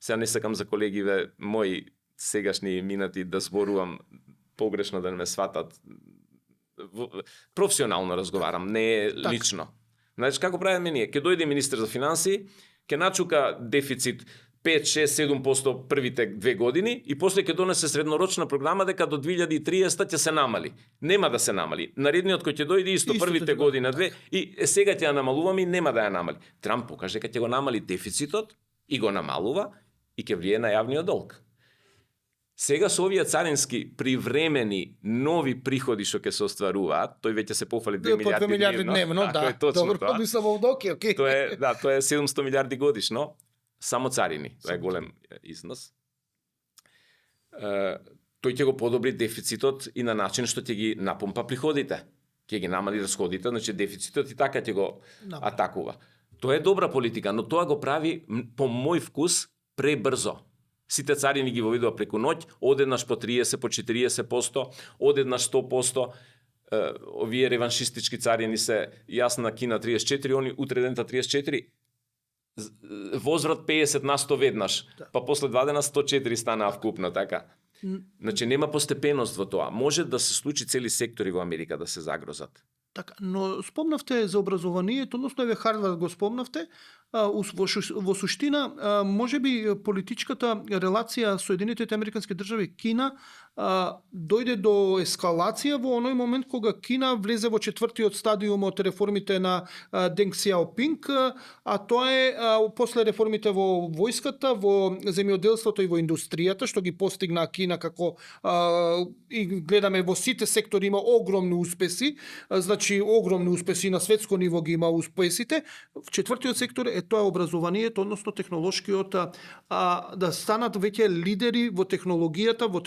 Сега не сакам за колегиве мои сегашни и минати да зборувам погрешно да не ме сватат. Професионално разговарам, не лично. Знаеш како правиме ние? Ке дојде министер за финансии, ке начука дефицит 5, 6, 7% првите 2 години и после ќе донесе среднорочна програма дека до 2030 ќе се намали. Нема да се намали. Наредниот кој ќе дојде исто првите година 2 и сега ќе ја намалуваме и нема да ја намали. Трамп покаже дека ќе го намали дефицитот и го намалува и ќе влие на јавниот долг. Сега со овие царински привремени нови приходи што ќе се остваруваат, тој веќе се пофали 2 милиарди дневно, да. Добро, мислам овдоки, окей. Тоа е 700 милиарди годишно, само царини, тоа е голем износ. Тој ќе го подобри дефицитот и на начин што ќе ги напомпа приходите. Ќе ги намали расходите, значи дефицитот и така ќе го атакува. Тоа е добра политика, но тоа го прави по мој вкус пребрзо. Сите царини ги воведува преку ноќ, одеднаш по 30, по 40%, одеднаш 100%. Овие реваншистички царини се јас на Кина 34, они утре дента 34. Возврат 50 на 100 веднаш, па после 2 дена 104 станаа вкупно, така. Значи нема постепеност во тоа. Може да се случи цели сектори во Америка да се загрозат. Така, но спомнавте за образованието, односно еве Харвард го спомнавте, во суштина, можеби политичката релација Соединетите Американски држави Кина дојде до ескалација во оној момент кога Кина влезе во 4-тиот стадиум од реформите на Денг Сјаопинг, а тоа е после реформите во војската, во земјоделството и во индустријата, што ги постигна Кина како и гледаме во сите сектори има огромни успеси, значи огромни успеси на светско ниво ги има успесите. В 4-тиот сектор е тоа образованието, односно технолошкиот, да станат веќе лидери во технологијата, во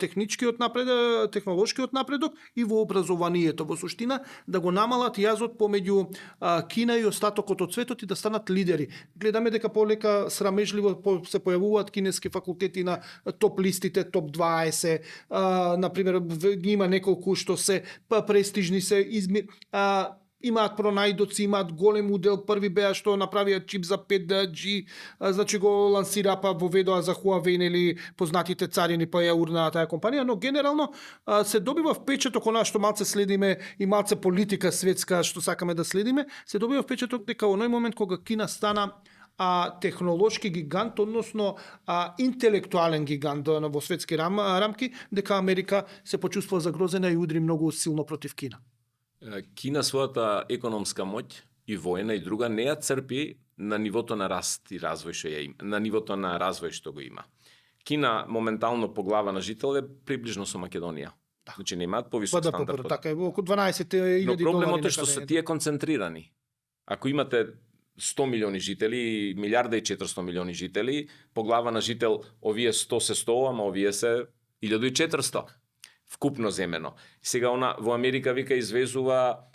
техничкиот напредок, технолошкиот напредок и во образованието. Во суштина да го намалат јазот помеѓу Кина и остатокот од светот и да станат лидери. Гледаме дека полека срамежливо се појавуваат кинески факултети на топ листите, топ 20, например, ги има неколку што се престижни, се имаат пронајдоци, имаат голем удел, први беа што направија чип за 5G, значи го лансира па воведоа за Huawei, нели познатите царини па ја урнаа таа компанија, но генерално се добива впечаток она што малце следиме и малце политика светска што сакаме да следиме, се добива впечаток дека во оној момент кога Кина стана технолошки гигант, односно интелектуален гигант во светски рамки, дека Америка се почувствува загрозена и удри многу силно против Кина. Кина својата економска моќ и воена и друга не ја црпи на нивото на раст и развој што ја има, на нивото на развој што го има. Кина моментално по глава на жител е приближно со Македонија. Значи немаат повисок стандард. Така е, околу 12.000 Но проблемот долари. е што се тие концентрирани. Ако имате 100 милиони жители, 1.400 милиони жители, по глава на жител овие 100 се 100, ама овие се 1400. Вкупно земено. Сега во Америка вика извезува,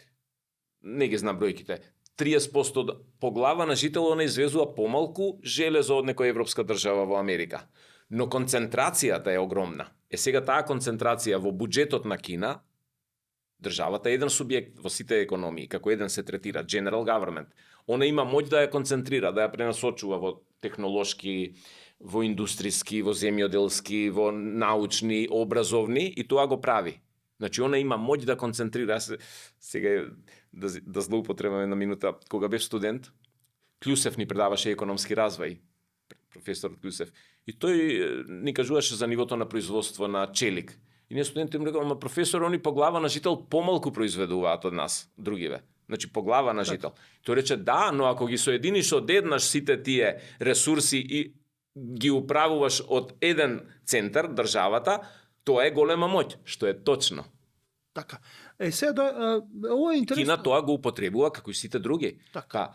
не ги знам бројките, 30% по глава на жител она извезува помалку железо од некоја европска држава во Америка. Но концентрацијата е огромна. Сега таа концентрација во буџетот на Кина, државата е еден субјект во сите економии, како еден се третира, General Government. Она има моќ да ја концентрира, да ја пренасочува во технолошки, во индустријски, во земјоделски, во научни, образовни и тоа го прави. Значи она има моќ да концентрира. Сега да злоупотребам една минута, кога бев студент, Клюсев ни предаваше економски развој, професорот Клюсев. И тој ни кажуваше за нивото на производство на челик. И ние студентите му рекам, ама професор, они по глава на жител помалку произведуваат од нас, другиве. Значи по глава на жител. Тој рече да, но ако ги соединиш одеднаш сите тие ресурси и ги управуваш од еден центар, државата, тоа е голема моќ, што е точно. Така. Сега, ова е интересно. Кина тоа го употребува како и сите други. Така.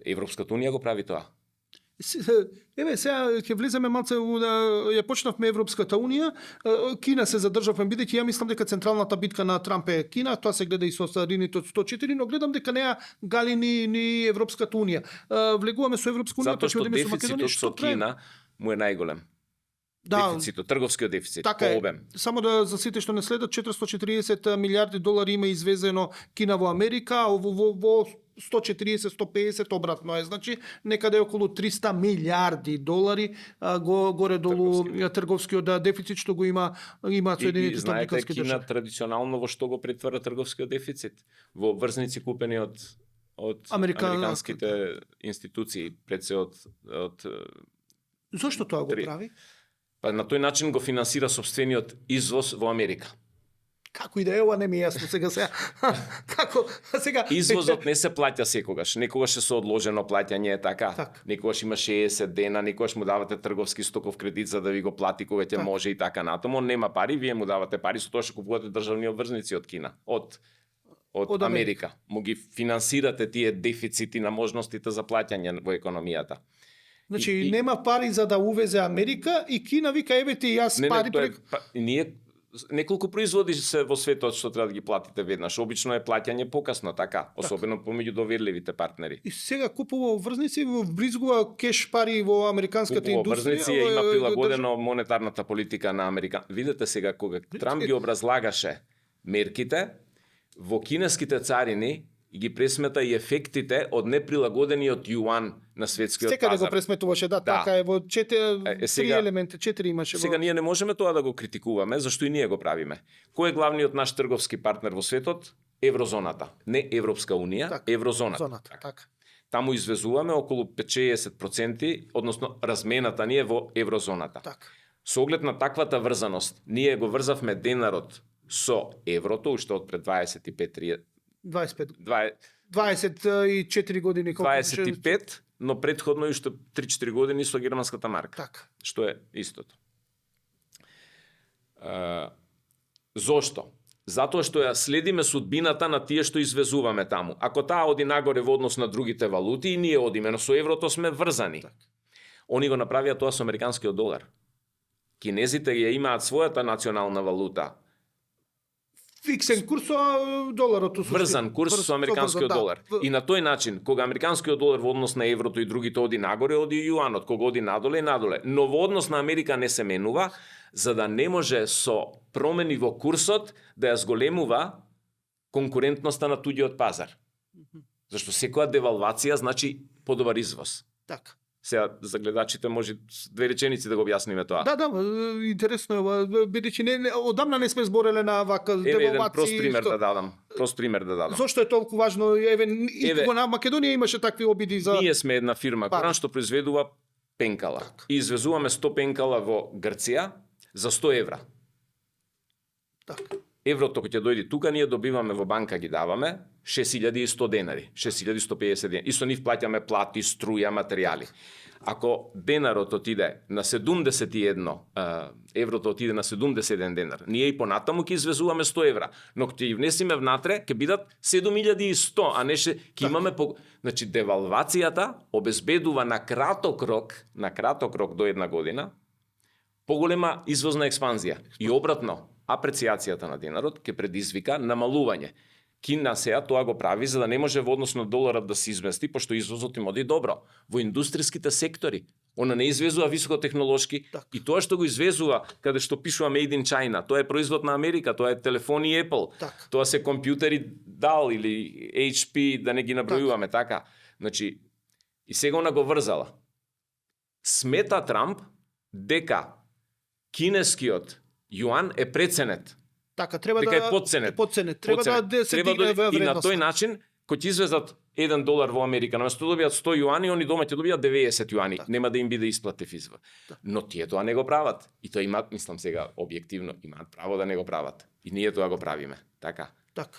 Европската унија го прави тоа. Еве, сега ќе влеземе малце, ја почнавме Европската унија, Кина се задржавме, бидејќи ја мислам дека централната битка на Трамп е Кина, тоа се гледа и со царините од 104, но гледам дека не ја гали ни Европската унија. Влегуваме со Европска унија, затоа што дефицитот со Кина му е најголем. Да, дефицитот, трговскиот дефицит, така по обем. Само да за сите што не следат, 440 милиарди долари има извезено Кина во Америка, во 140-150 обратно е, значи некаде околу 300 милиарди долари горе-долу трговскиот дефицит што го има Соединетите знаете, американски Кина држави. традиционално во што го претвара трговскиот дефицит? Во обврзници купени од американските институции, пред се од Зошто тоа го Три. прави? па на тој начин го финансира сопствениот извоз во Америка. Како и да е, ова не ми е јасно сега. Како сега Извозот не се плаќа секогаш. Некогаш е со одложено плаќање, така. Так. Некогаш има 60 дена, некогаш му давате трговски стоков кредит за да ви го плати кога ќе Так. може и така натаму. Нема пари, вие му давате пари со тоа што купувате државни обврзници од Кина, од Од Америка. Му ги финансирате тие дефицити на можностите за плаќање во економијата. Значи И- нема пари за да увезе Америка и Кина вика еве ти јас пари тоа е, прек... ние неколку производи се во светот што треба да ги платите веднаш. Обично е плаќање покасно, така, особено помеѓу доверливите партнери. И сега купува врзници, вбризгува кеш пари во американската Купува индустрија. врзници и има прилагодено монетарната политика на Америка. Видете сега кога Трамп ги образлагаше мерките, во кинеските царини ги пресмета и ефектите од неприлагодениот јуан на светскиот Секаде пазар. го пресметуваше, да, Да. така е во три сега- елементи, 4 имаше. Сега ние не можеме тоа да го критикуваме, зашто и ние го правиме. Кој е главниот наш трговски партнер во светот? Еврозоната. Не Европска унија, Так, Еврозоната. зоната, така. Таму извезуваме околу 5-60%, односно размената ни е во Еврозоната. Така. Со оглед на таквата врзаност, ние го врзавме денарот со еврото, уште од пред 25 25. 24 години колку 25, но предходно и уште 3-4 години со германската марка, Така. што е истото. Зошто? Затоа што ја следиме судбината на тие што извезуваме таму. Ако таа оди нагоре во однос на другите валути, и ние одиме, но со еврото сме врзани. Така. Они го направија тоа со американскиот долар. Кинезите ја имаат својата национална валута, Фиксен курс со доларот. врзан курс со американскиот долар. И на тој начин, кога американскиот долар во однос на еврото и другите оди нагоре, оди и јуанот, кога оди надоле и надоле. Но во однос на Америка не се менува, за да не може со промени во курсот да ја зголемува конкурентноста на туѓиот пазар. Зашто секоја девалвација значи подобар извоз. Така. Сега за гледачите може с две реченици да го објасниме тоа. Да, интересно е ова, бидејќи одамна не сме збореле на вака Еве еден девалвации. прост пример да дадам. Прост пример да дадам. Зошто е толку важно? Еве, Еве, и на Македонија имаше такви обиди за... Ние сме една фирма Пари. Коран што произведува пенкала. Така. И извезуваме 100 пенкала во Грција за 100 евра. Така. Еврото кој ќе дојде тука, ние добиваме во банка, ги даваме 6100 денари, 6150 денари. И со нив плаќаме плати, струја, материјали. Ако денарот отиде на 71, еврото отиде на 71 денар, ние и понатаму ќе извезуваме 100 евра, но ќе ги внесиме внатре, ќе бидат 7100, а не ќе имаме значи девалвацијата обезбедува на краток рок до една година поголема извозна експанзија. И обратно, апрeciјацијата на денарот ќе предизвика намалување. Кина сега тоа го прави за да не може во однос на доларот да се измести, пошто извозот им оди добро. Во индустријските сектори, она не извезува високотехнолошки Так. и тоа што го извезува, каде што пишува Made in China, тоа е производ на Америка, тоа е телефони Apple, Так. тоа се компјутери Dell или HP, да не ги набројуваме така. Значи, и сега она го врзала. Смета Трамп дека кинескиот јуан е преценет. Така, треба Дека да... е подценет. Подценет. Треба Подценет. да се Треба дигне во и на вредност. тој начин, кој ќе извезат $1 во Америка, наместо да добијат 100 јуани, они дома ќе добијат 90 јуани. Так. Нема да им биде исплатив извор. Но тие тоа не го прават. И тоа имаат, мислам сега, објективно, имаат право да не го прават. И ние тоа го правиме. Така. Така.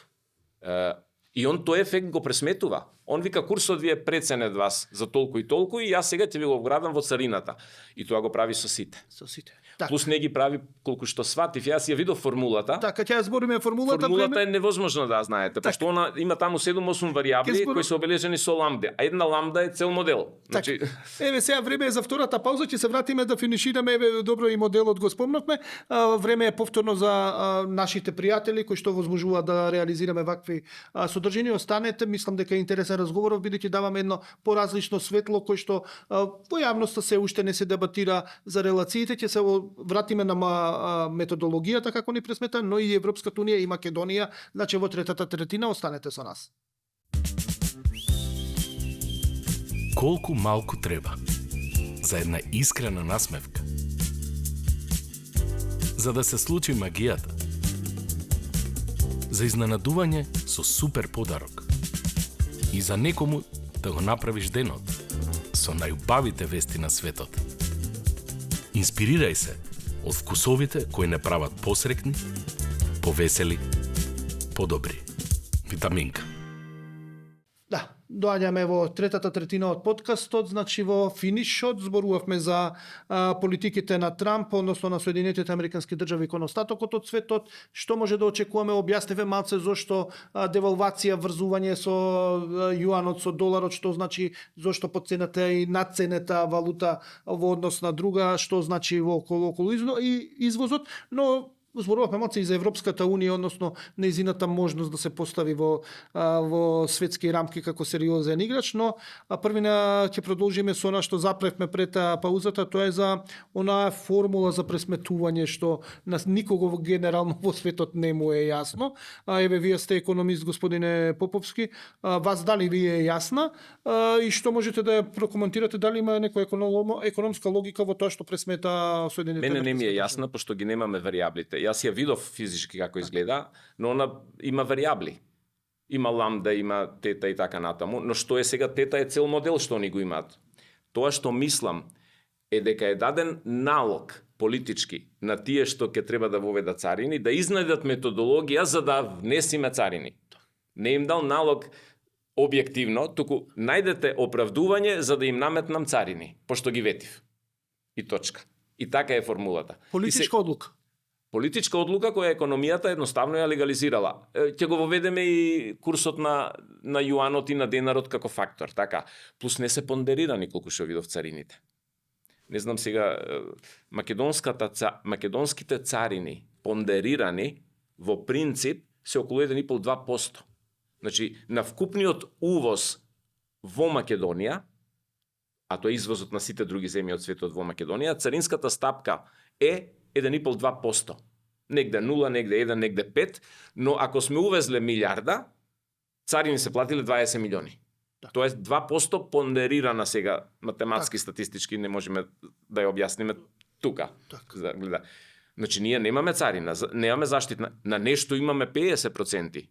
И он тој ефект го пресметува. Он вика курсот ви е преценет вас за толку и јас сега ќе ви го вградам во царината. И тоа го прави со сите. Со сите. Така. Плюс не ги прави колку што сватив. Јас ја видов формулата. Така, ќе ја збориме формулата. Формулата е невозможно да ја знаете, пошто она има таму 7-8 варијабли кои се обележени со ламде, а една ламда е цел модел. Значи, Еве сега време е за втората пауза, ќе се вратиме да финишираме, еве добро и моделот го спомнавме. Време е повторно за нашите пријатели кои што возможуваат да реализираме вакви содржини. Останете, мислам дека е интересен разговоров, бидејќи даваме едно поразлично светло кој што во јавноста се уште не се дебатира за релациите. Ќе се вратиме на методологијата како ни пресмета, но и Европската унија и Македонија, значи во третата третина. Останете со нас. колку малку треба за една искрена насмевка, за да се случи магијата, за изненадување со супер подарок и за некому да го направиш денот со најубавите вести на светот. Инспирирај се од вкусовите кои не прават посрекни, повесели, подобри. Витаминка. Да, доаѓаме во третата третина од подкастот, значи во финишот зборувавме за политиките на Трамп, односно на Соединетите Американски држави кон остатокот од светот, што може да очекуваме, објасниве малце зошто девалвација, врзување со јуанот, со доларот, што значи зошто подцената и надценета валута во однос на друга, што значи во околу извозот, но зборувавме малце и за Европската унија, односно нејзината можност да се постави во светски рамки како сериозен играч, но првина ќе продолжиме со она што запревме пред паузата, тоа е за онаа формула за пресметување што нас никого генерално во светот не му е јасно. Еве, вие сте економист, господине Поповски, вас дали ви е јасна и што можете да ја прокоментирате, дали има некоја економска логика во тоа што пресмета Соединетите Мене не ми е Американски јасна, пошто ги немаме варијаблите. Јас ја видов физички како изгледа, но она има варијабли. Има ламда, има тета и така натаму, но што е сега тета е цел модел што они го имаат. Тоа што мислам е дека е даден налог политички на тие што ќе треба да воведат царини, да изнајдат методологија за да внесиме царини. Не им дал налог објективно, туку најдете оправдување за да им наметнам царини, пошто ги ветив. И точка. И така е формулата. Политичка одлука. Политичка одлука која економијата едноставно ја легализирала. Ќе го воведеме и курсот на јуанот и на денарот како фактор, така. Плюс не се пондерирани колку што видов царините. Не знам сега, македонските царини пондерирани во принцип се околу 1,5-2%. Значи, на вкупниот увоз во Македонија, а тоа е извозот на сите други земји од светот во Македонија, царинската стапка е 1,5-2%. Негде 0, негде 1, негде 5, но ако сме увезле милиарда, царини се платиле 20 милиони. Да. Тоа е 2% пондерирана сега, математски, статистички, не можеме да ја објасниме тука. Да, гледа. Значи, ние немаме царина, немаме заштитна, на нешто имаме 50%,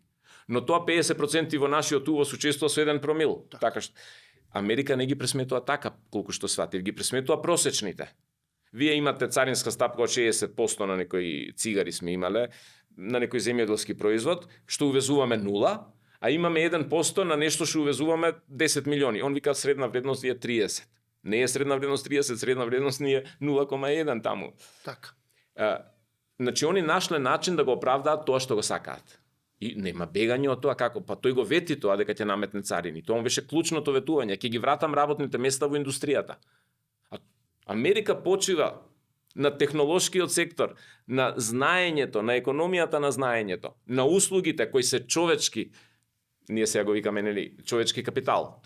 но тоа 50% во нашиот увоз учествува со 1 промил. Така што Америка не ги пресметува така, колку што сватив, ги пресметува просечните. Вие имате царинска стапка од 60% на некои цигари сме имале, на некој земјоделски производ, што увезуваме 0, а имаме 1% на нешто што увезуваме 10 милиони. Он вика средна вредност е 30. Не е средна вредност 30, средна вредност ни е 0,1 таму. Така. Значи, они нашле начин да го оправдаат тоа што го сакаат. И нема бегање од тоа како, па тој го вети тоа дека ќе наметне царини. Тоа беше клучното ветување, ќе ги вратам работните места во индустријата. Америка почива на технолошкиот сектор, на знаењето, на економијата на знаењето, на услугите кои се човечки, ние сега го викаме, нели, човечки капитал.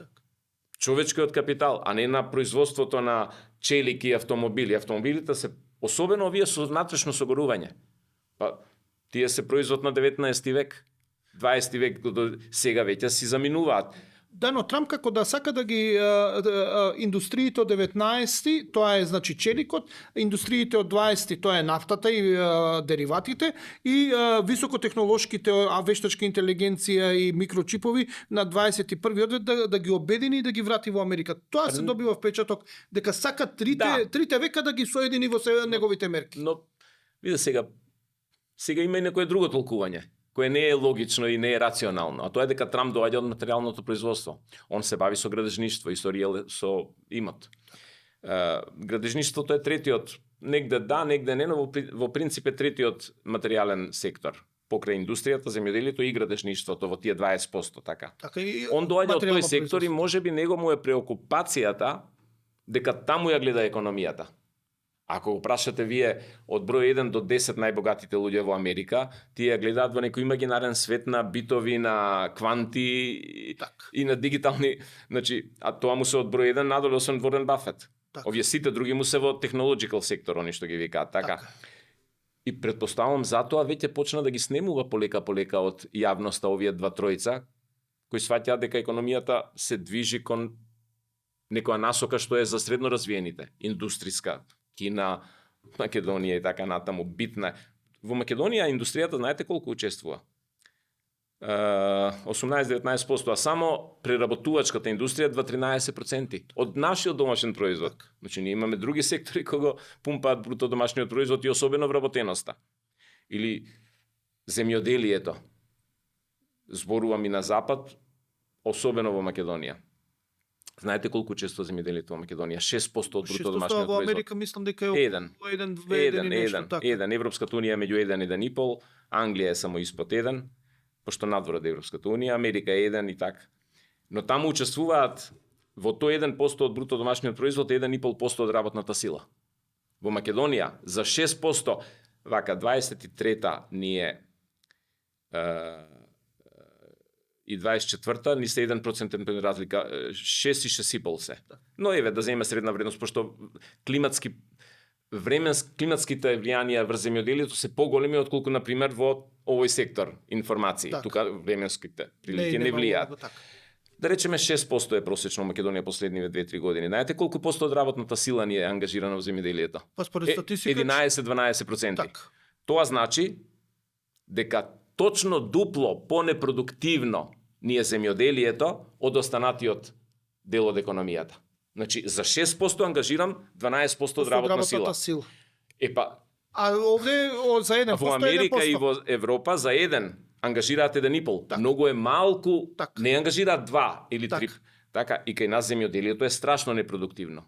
Човечкиот капитал, а не на производството на челики и автомобили. Автомобилите се, особено овие со внатрешно согорување. Па, тие се производ на 19 век, 20 век до сега веќе си заминуваат. Да, но Трамп како да сака да ги индустриите од 19-ти, тоа е значи челикот, индустриите од 20-ти, тоа е нафтата и дериватите, и високотехнолошките, вештачка интелигенција и микрочипови на 21-виот да ги обедини и да ги врати во Америка. Тоа се добива впечаток дека сака трите века да ги соедини во неговите мерки. Но види сега има и некое друго толкување, кое не е логично и не е рационално, а тоа е дека Трамп доаѓа од материјалното производство. Он се бави со градежништво и со имот. Градежништвото е третиот, негде да, негде не, но во принцип е третиот материјален сектор. Покрај индустријата, земјоделието и градежништвото во тие 20%, така. Он доаѓа од тој сектор и можеби него му е преокупацијата дека таму ја гледа економијата. Ако го прашате вие од број 1 до 10 најбогатите луѓе во Америка, тие гледаат во некој имагинарен свет на битови, на кванти и на дигитални, значи, а тоа му се од број 1 надолу освен Ворен Бафет. Овие сите други му се во технологичкал сектор, они што ги викаат, така. И претпоставувам затоа веќе почна да ги снемува полека од јавноста овие два тројца, кои сваќаат дека економијата се движи кон некоја насока што е за средно развиените, индустријска, Кина, Македонија и така натаму, битна. Во Македонија индустријата знаете колку учествува? 18-19%, а само преработувачката индустрија 2-13% од нашиот домашен производ. Значи ние имаме други сектори кои го пумпаат бруто домашниот производ и особено вработеноста. Или земјоделието. Зборувам и на запад, особено во Македонија. Знаете колку често земјоделието во Македонија? 6% од бруто домашниот во производ. Америка мислам дека е 1. 1-2 нешто така. 1. Европската унија е меѓу 1 и 1,5, Англија е само испод 1, пошто надвор од Европската унија, Америка е 1 и така. Но таму учествуваат во тој 1% од бруто домашниот производ 1,5% од работната сила. Во Македонија за 6%, вака 23-та ние и 24-та ни се 1% разлика, 6 и 6,5 се. Но еве да земеме средна вредност, пошто климатските влијанија врз земјоделието се поголеми отколку на пример во овој сектор информации. Так. Тука временските прилики не влијаат. Така. Да речеме 6% е просечно во Македонија последниве 2-3 години. Знаете колку посто од работната сила ни е ангажирана во земјоделието? Па според статистика 11-12%. Так. Тоа значи дека точно дупло понепродуктивно ни е земјоделието од останатиот дел од економијата. Значи за 6% ангажирам 12% од работна сила. Епа, А овде за 1% во Америка и во Европа за 1 ангажираат 1,5. Так. Многу е малку, Так. не ангажираат 2 или 3. Так. Така, и кај нас земјоделието е страшно непродуктивно.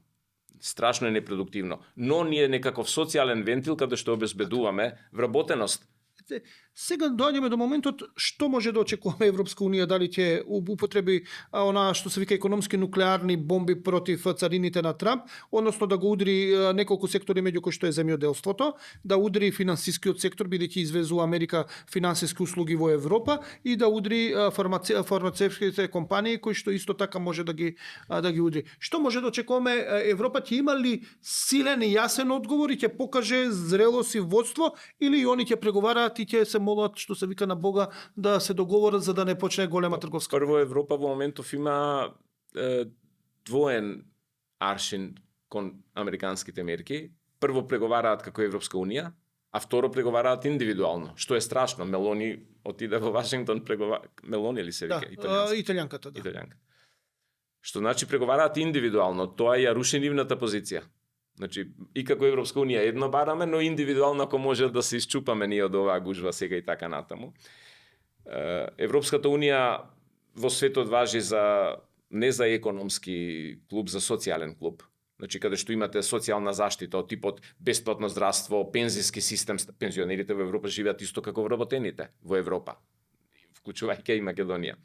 Страшно е непродуктивно. Но ние некаков социјален вентил каде што обезбедуваме вработеност. Сега доаѓаме до моментот што може да очекуваме Европска унија, дали ќе употреби она што се вика економски нуклеарни бомби против царините на Трамп, односно да го удри неколку сектори меѓу кои што е земјоделството, да удри финансискиот сектор бидејќи извезува Америка финансиски услуги во Европа и да удри фармацевтските компании кои што исто така може да ги удри. Што може да очекуваме? Европа ќе има ли силен и јасен одговор и ќе покаже зрелост и водство или и они ќе преговараат и ќе се молат, што се вика на Бога, да се договорат за да не почне голема трговска? Прво, Европа во моментов има двоен аршин кон американските мерки. Прво преговараат како Европска унија, а второ преговараат индивидуално, што е страшно. Мелони отиде во Вашингтон, Мелони ли се вика? Италијанката, да. Италијанка. Што значи преговараат индивидуално, тоа ја руши нивната позиција. Значи, и како Европска унија едно бараме, но индивидуално ако може да се исчупаме ние од оваа гужва сега и така натаму. Европската унија во светот важи не за економски клуб, за социјален клуб. Значи, каде што имате социјална заштита од типот бесплатно здравство, пензиски систем, пензионерите во Европа живеат исто како вработените во Европа, вклучувајќи и Македонија.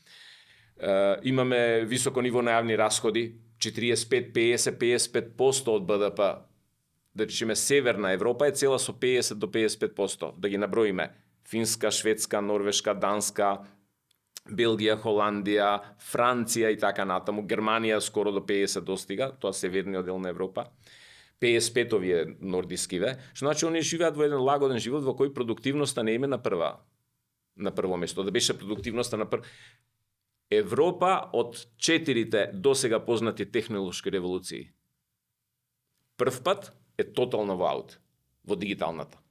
Имаме високо ниво на јавни расходи, 45, 50, 55% од БДП. Да речеме, Северна Европа е цела со 50 до 55%. Да ги наброиме. Финска, Шведска, Норвешка, Данска, Белгија, Холандија, Франција и така натаму. Германија скоро до 50 достига, тоа северниот дел на Европа. 55 овие нордискиве. Што значи, они живеат во еден лагоден живот во кој продуктивноста не име на прво место. Да беше продуктивноста на прво. Европа од 4 досега познати технолошки револуции. Прв пат е тотално во аут, во дигиталната.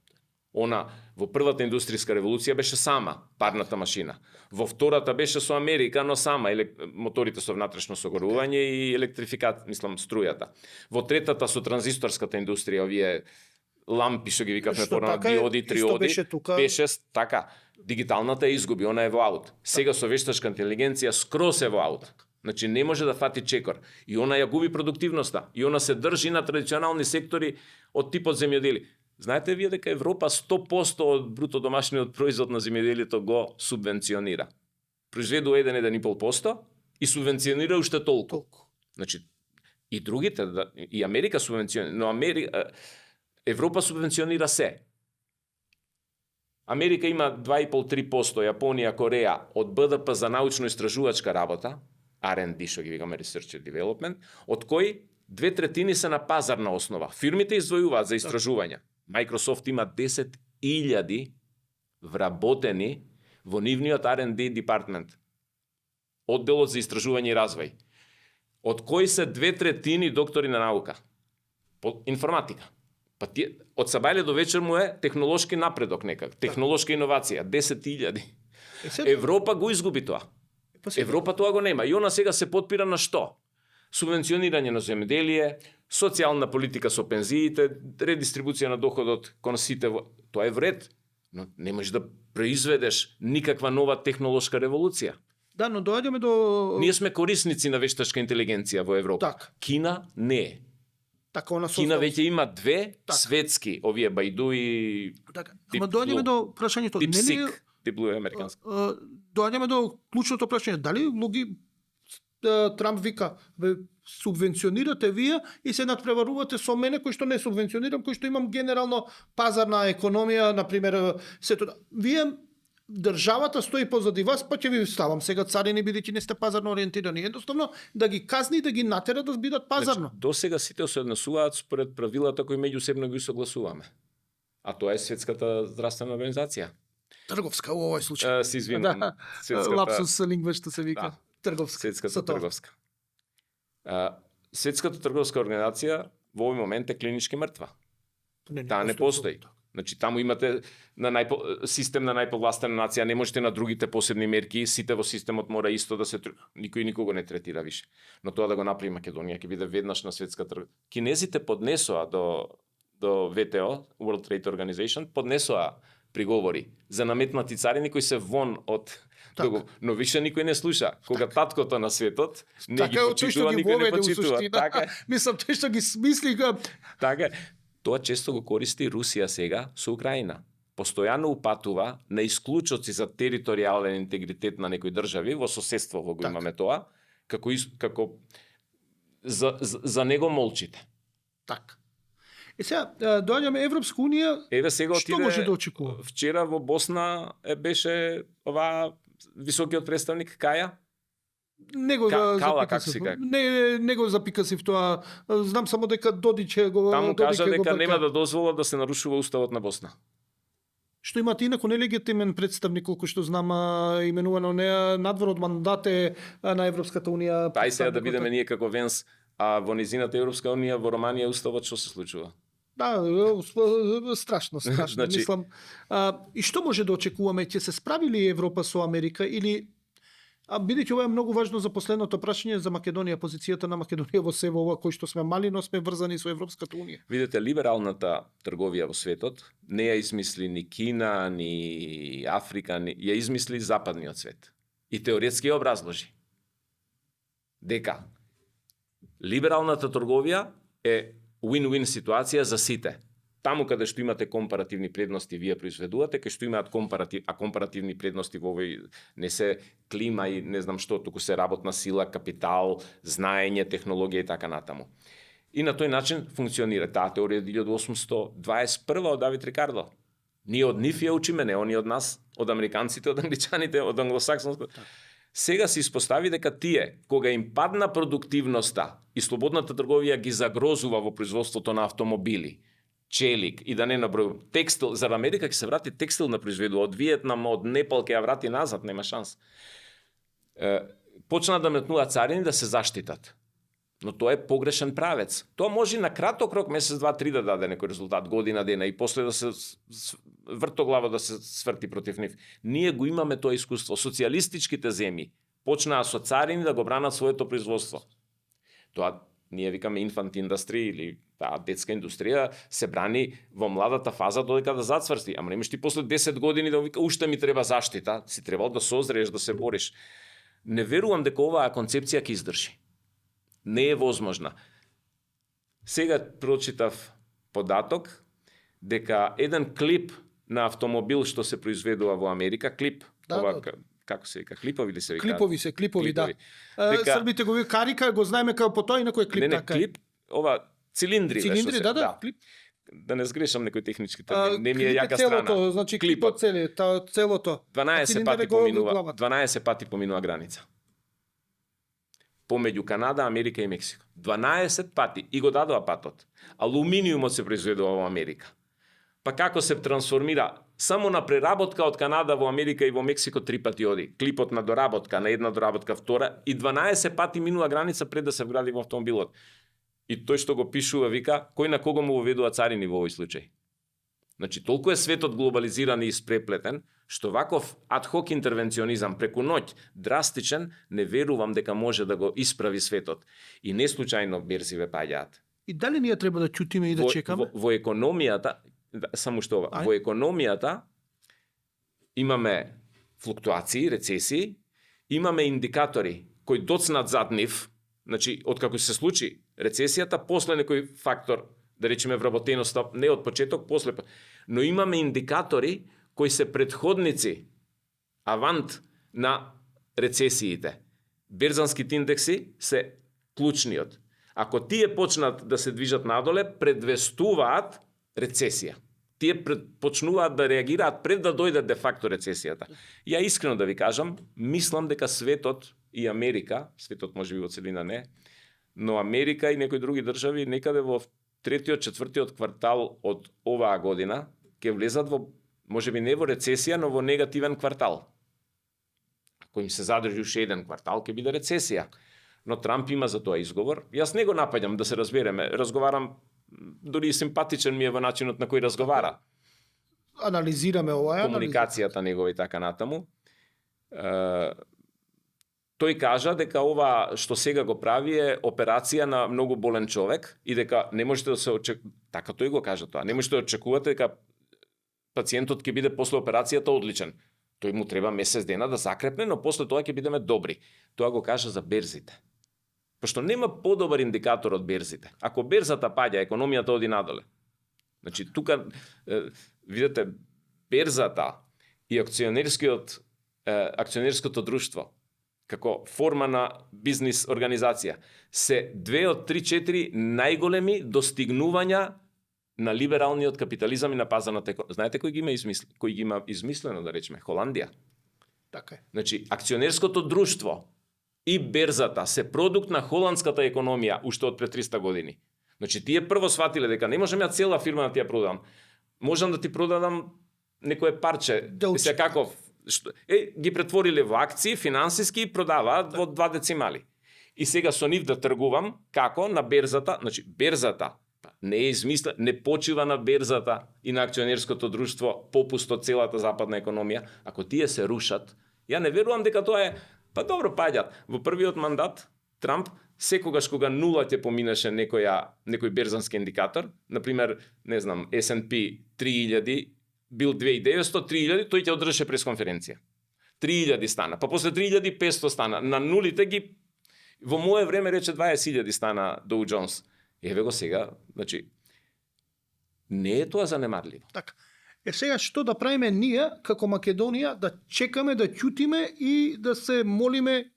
Она во првата индустријска револуција беше сама парната машина. Во втората беше со Америка, но сама моторите со внатрешно согорување и електрификација, струјата. Во третата со транзисторската индустрија, овие лампи што ги викавме порано, диоди, триоди, беше така. Дигиталната е изгуби, она е во аут. Сега со вештачка интелигенција скрос е во аут. Значи не може да фати чекор. И она ја губи продуктивноста. И она се држи на традиционални сектори од типот земјодели. Знаете вие дека Европа 100% од бруто домашниот производ на земјоделието го субвенционира. Произведува 1-1,5% и субвенционира уште толку. Значи и другите, и Америка субвенционира, но Европа субвенционира се. Америка има 2,5-3%, Јапонија, Кореја од БДП за научно-истражувачка работа, R&D, што ги викаме Research and Development, од кои 2/3 се на пазарна основа. Фирмите издвојуваат за истражувања. Microsoft има 10,000 вработени во нивниот R&D департмент. Одделот за истражување и развој. од кои се 2/3 доктори на наука. По информатика. Па тие, од сабајле до вечер му е технолошки напредок некак, технолошка иновација, 10.000. Европа го изгуби тоа. Европа тоа го нема. И она сега се подпира на што? Субвенционирање на земјоделие, социјална политика со пензиите, редистрибуција на доходот кон сите. Тоа е вред, но не можеш да произведеш никаква нова технолошка револуција. Да, но доаѓаме до... Ние сме корисници на вештачка интелигенција во Европа. Так. Кина не е. Така, она Кина веќе има 2 так. Светски, овие Бајду и Така. Ама доаѓаме до прашањето, нели Deep Blue американски. доаѓаме до клучното прашање, дали Трамп вика, бе, субвенционирате вие и се надпреварувате со мене кој што не субвенционирам, кој што имам генерално пазарна економија, на пример, сето. Вие државата стои позади вас, па ќе ви ставам сега царини бидејќи не сте пазарно ориентирани. Едноставно да ги казни, да ги натера да бидат пазарно. Значи, до сега сите се однесуваат според правилата кои меѓусебно ги согласуваме. А тоа е Светската здравствена организација. Трговска во овој случај. Се извинувам. Да. Лапсус лингва што се вика. Да. Трговска. Светската трговска. Светската трговска организација во овој момент е клинички мртва. Таа не постои. Значи таму имате систем на најповластена нација, не можете на другите посебни мерки, сите во системот мора исто да се никој никого не третира више. Но тоа да го направи Македонија ќе биде веднаш на светската. Кинезите поднесоа до ВТО, World Trade Organization, поднесоа приговори за наметнати царини кои се вон од договор. Но више никој не слуша. Кога таткото на светот не ги почитува, никој не почитува. Така. Мислам, тој што ги смисли. Така. Тоа често го користи Русија сега со Украина. Постојано упатува на исклучоци за територијален интегритет на некои држави, во соседство го имаме тоа, како за него молчите. Така. Сега, доаѓаме Европска унија, еве сега што може да очекува? Вчера во Босна беше високиот представник Каја. Него Кала, како се кај? Не го запикасив тоа. Знам само дека Додиче го Таму кажа дека го нема да дозвола да се нарушува уставот на Босна. Што имате инаку нелегитимен представник, колку што знам, именувано неа надвор од мандат е на Европската унија. Ај сега да бидеме ние како Венс, а во низината Европска унија во Романија уставот што се случува? Да, страшно. Значи... Мислам, и што може да очекуваме? Ќе се справи ли Европа со Америка или бидејќи ова е многу важно за последното прашање за Македонија, позицијата на Македонија во сево ова кој што сме мали, но сме врзани со Европската унија. Видете, либералната трговија во светот не ја измисли ни Кина, ни Африка, ја измисли западниот свет. И теоретски ја образложи. Дека либералната трговија е win-win ситуација за сите. Таму каде што имате компаративни предности, вие произведувате, кај што имаат компаративни предности во овој не се клима и не знам што, туку се работна сила, капитал, знаење, технологија и така натаму. И на тој начин функционира таа теорија 1821 од Давид Рикардо. Ние од нив ја учиме, не они од нас, од американците, од англичаните, од англосаксонско. Сега се испостави дека тие, кога им падна продуктивноста и слободната трговија ги загрозува во производството на автомобили, челик и да не набројувам, текстил, за Америка ќе се врати текстил на произведува, од Виетнам, од Непал ќе ја врати назад, нема шанс. Почна да метнуваат царини да се заштитат. Но тоа е погрешен правец. Тоа може на краток рок, месец, два, три да даде некој резултат, година, дена и после да се вртоглаво да се сврти против нив. Ние го имаме тоа искуство. Социјалистичките земји почнаа со царини да го бранат своето производство. Тоа ние викаме infant industry или детска индустрија се брани во младата фаза додека да зацврсти. Ама немаш ти после 10 години да вика уште ми треба заштита, си требал да созрееш, да се бориш. Не верувам дека оваа концепција ќе издржи. Не е возможна. Сега прочитав податок дека еден клип на автомобил што се произведува во Америка, клип, како се вика, клипови ли се вика? Клипови, да. Србите го вика карика, го знаеме како по тоа и некој клип така. Не, клип, ова цилиндри, да, клип. Да не сгрешам некој технички термин, не ми е јака страна. Целото, значи клипот целото. 12 пати поминува, 12 пати поминува граница. Помеѓу Канада, Америка и Мексико. 12 пати и го дадоа патот. Алуминиумот се произведува во Америка. па како се трансформира само на преработка од Канада во Америка и во Мексико 3 пати оди. Клипот на доработка, на една доработка, втора и 12 пати минува граница пред да се вгради во автомобилот. И тој што го пишува вика, кој на кого му воведува царини во овој случај. Значи, толку е светот глобализиран и испреплетен, што ваков адхок интервенционизам преку ноќ, драстичен, не верувам дека може да го исправи светот. И не случајно берзиве паѓаат. И дали ние треба да ќутиме и да чекаме? Во економијата, само што ова, во економијата имаме флуктуации, рецесии, имаме индикатори кои доцнат зад нив, значи, откако се случи рецесијата, после некој фактор, да речеме вработеноста, не од почеток, после, но имаме индикатори кои се предходници, авант на рецесиите. Берзанските индекси се клучниот. Ако тие почнат да се движат надоле, предвестуваат рецесија. Тие почнуваат да реагираат пред да дојде де факто рецесијата. Ја искрено да ви кажам, мислам дека светот и Америка, светот може би во целина не, но Америка и некои други држави некаде во третиот, четвртиот квартал од оваа година ќе влезат во, може би не во рецесија, но во негативен квартал. Ако им се задржи уште еден квартал, ќе биде рецесија. Но Трамп има за тоа изговор. Јас не го напаѓам, да се разбереме. Разговарам, дори симпатичен ми е во начинот на кој разговара. Анализираме ова. Комуникацијата негова и така натаму. Тој кажа дека ова што сега го прави е операција на многу болен човек и дека не можете да се така тој го кажа тоа. Не можете да очекувате дека пациентот ќе биде после операцијата одличен. Тој му треба месец дена да закрепне, но после тоа ќе бидеме добри. Тоа го кажа за берзите. Пошто нема подобар индикатор од берзите. Ако берзата паѓа, економијата оди надоле. Значи, тука, видите, берзата и акционерското друштво, како форма на бизнис организација, се 2 од 3-4 најголеми достигнувања на либералниот капитализам и на пазарната економија. Знаете кој ги има измислено, да речеме? Холандија. Така е. Значи, акционерското друштво и берзата се продукт на холандската економија уште од пред 300 години. Значи, тие прво сватиле дека не можам ја цела фирма да ти ја продам. Можам да ти продадам некое парче. Се како ги претвориле во акции, финансиски и продаваат во 2 децимали. И сега со нив да тргувам како на берзата, значи берзата не е измислена, не почива на берзата и на акционерското друштво попуст од целата западна економија. Ако тие се рушат, ја не верувам дека тоа е, па добро паѓат. Во првиот мандат Трамп секогаш кога нула ќе поминеше некој берзански индикатор, например, не знам, S&P 3000 бил 2900, 3000, тој ќе одржаше пресконференција. 3000 стана, па после 3500 стана. На нулите ги во мое време рече 20.000 стана Dow Jones. Еве го сега, значи не е тоа занемарливо. Така. Сега што да правиме ние како Македонија, да чекаме, да ќутиме и да се молиме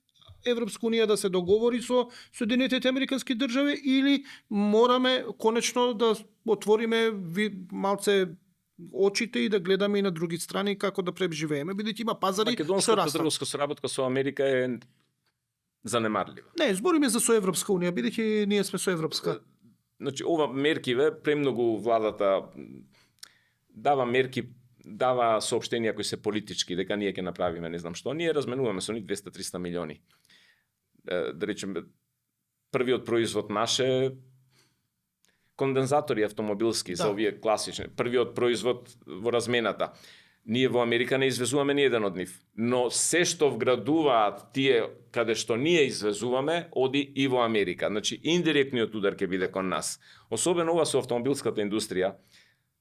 Европска унија да се договори со Соединетите американски држави, или мораме конечно да отвориме малце очите и да гледаме и на други страни како да преживееме, бидејќи има пазари што Македонската растат. трговска соработка со Америка е занемарлива. Не, збориме за со Европска унија, бидејќи ние сме со Европска. Значи, ова меркиве, премногу владата дава мерки, дава соопштенија кои се политички, дека ние ќе направиме не знам што. Ние разменуваме со нив 200-300 милиони. Да речеме, првиот производ наш е кондензатори автомобилски, за овие класични. Првиот производ во размената. Ние во Америка не извезуваме ни еден од нив. Но се што вградуваат тие каде што ние извезуваме, оди и во Америка. Значи, индиректниот удар ќе биде кон нас. Особено ова со автомобилската индустрија.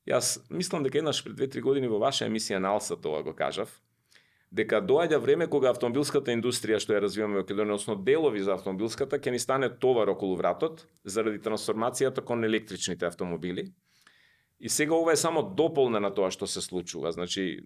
Јас мислам дека еднаш пред 2-3 години во ваша емисија на Алса тоа го кажав, дека доаѓа време кога автомобилската индустрија што ја развиваме во Македонија, односно делови за автомобилската, ќе ни стане товар околу вратот заради трансформацијата кон електричните автомобили. И сега ова е само дополна на тоа што се случува. Значи,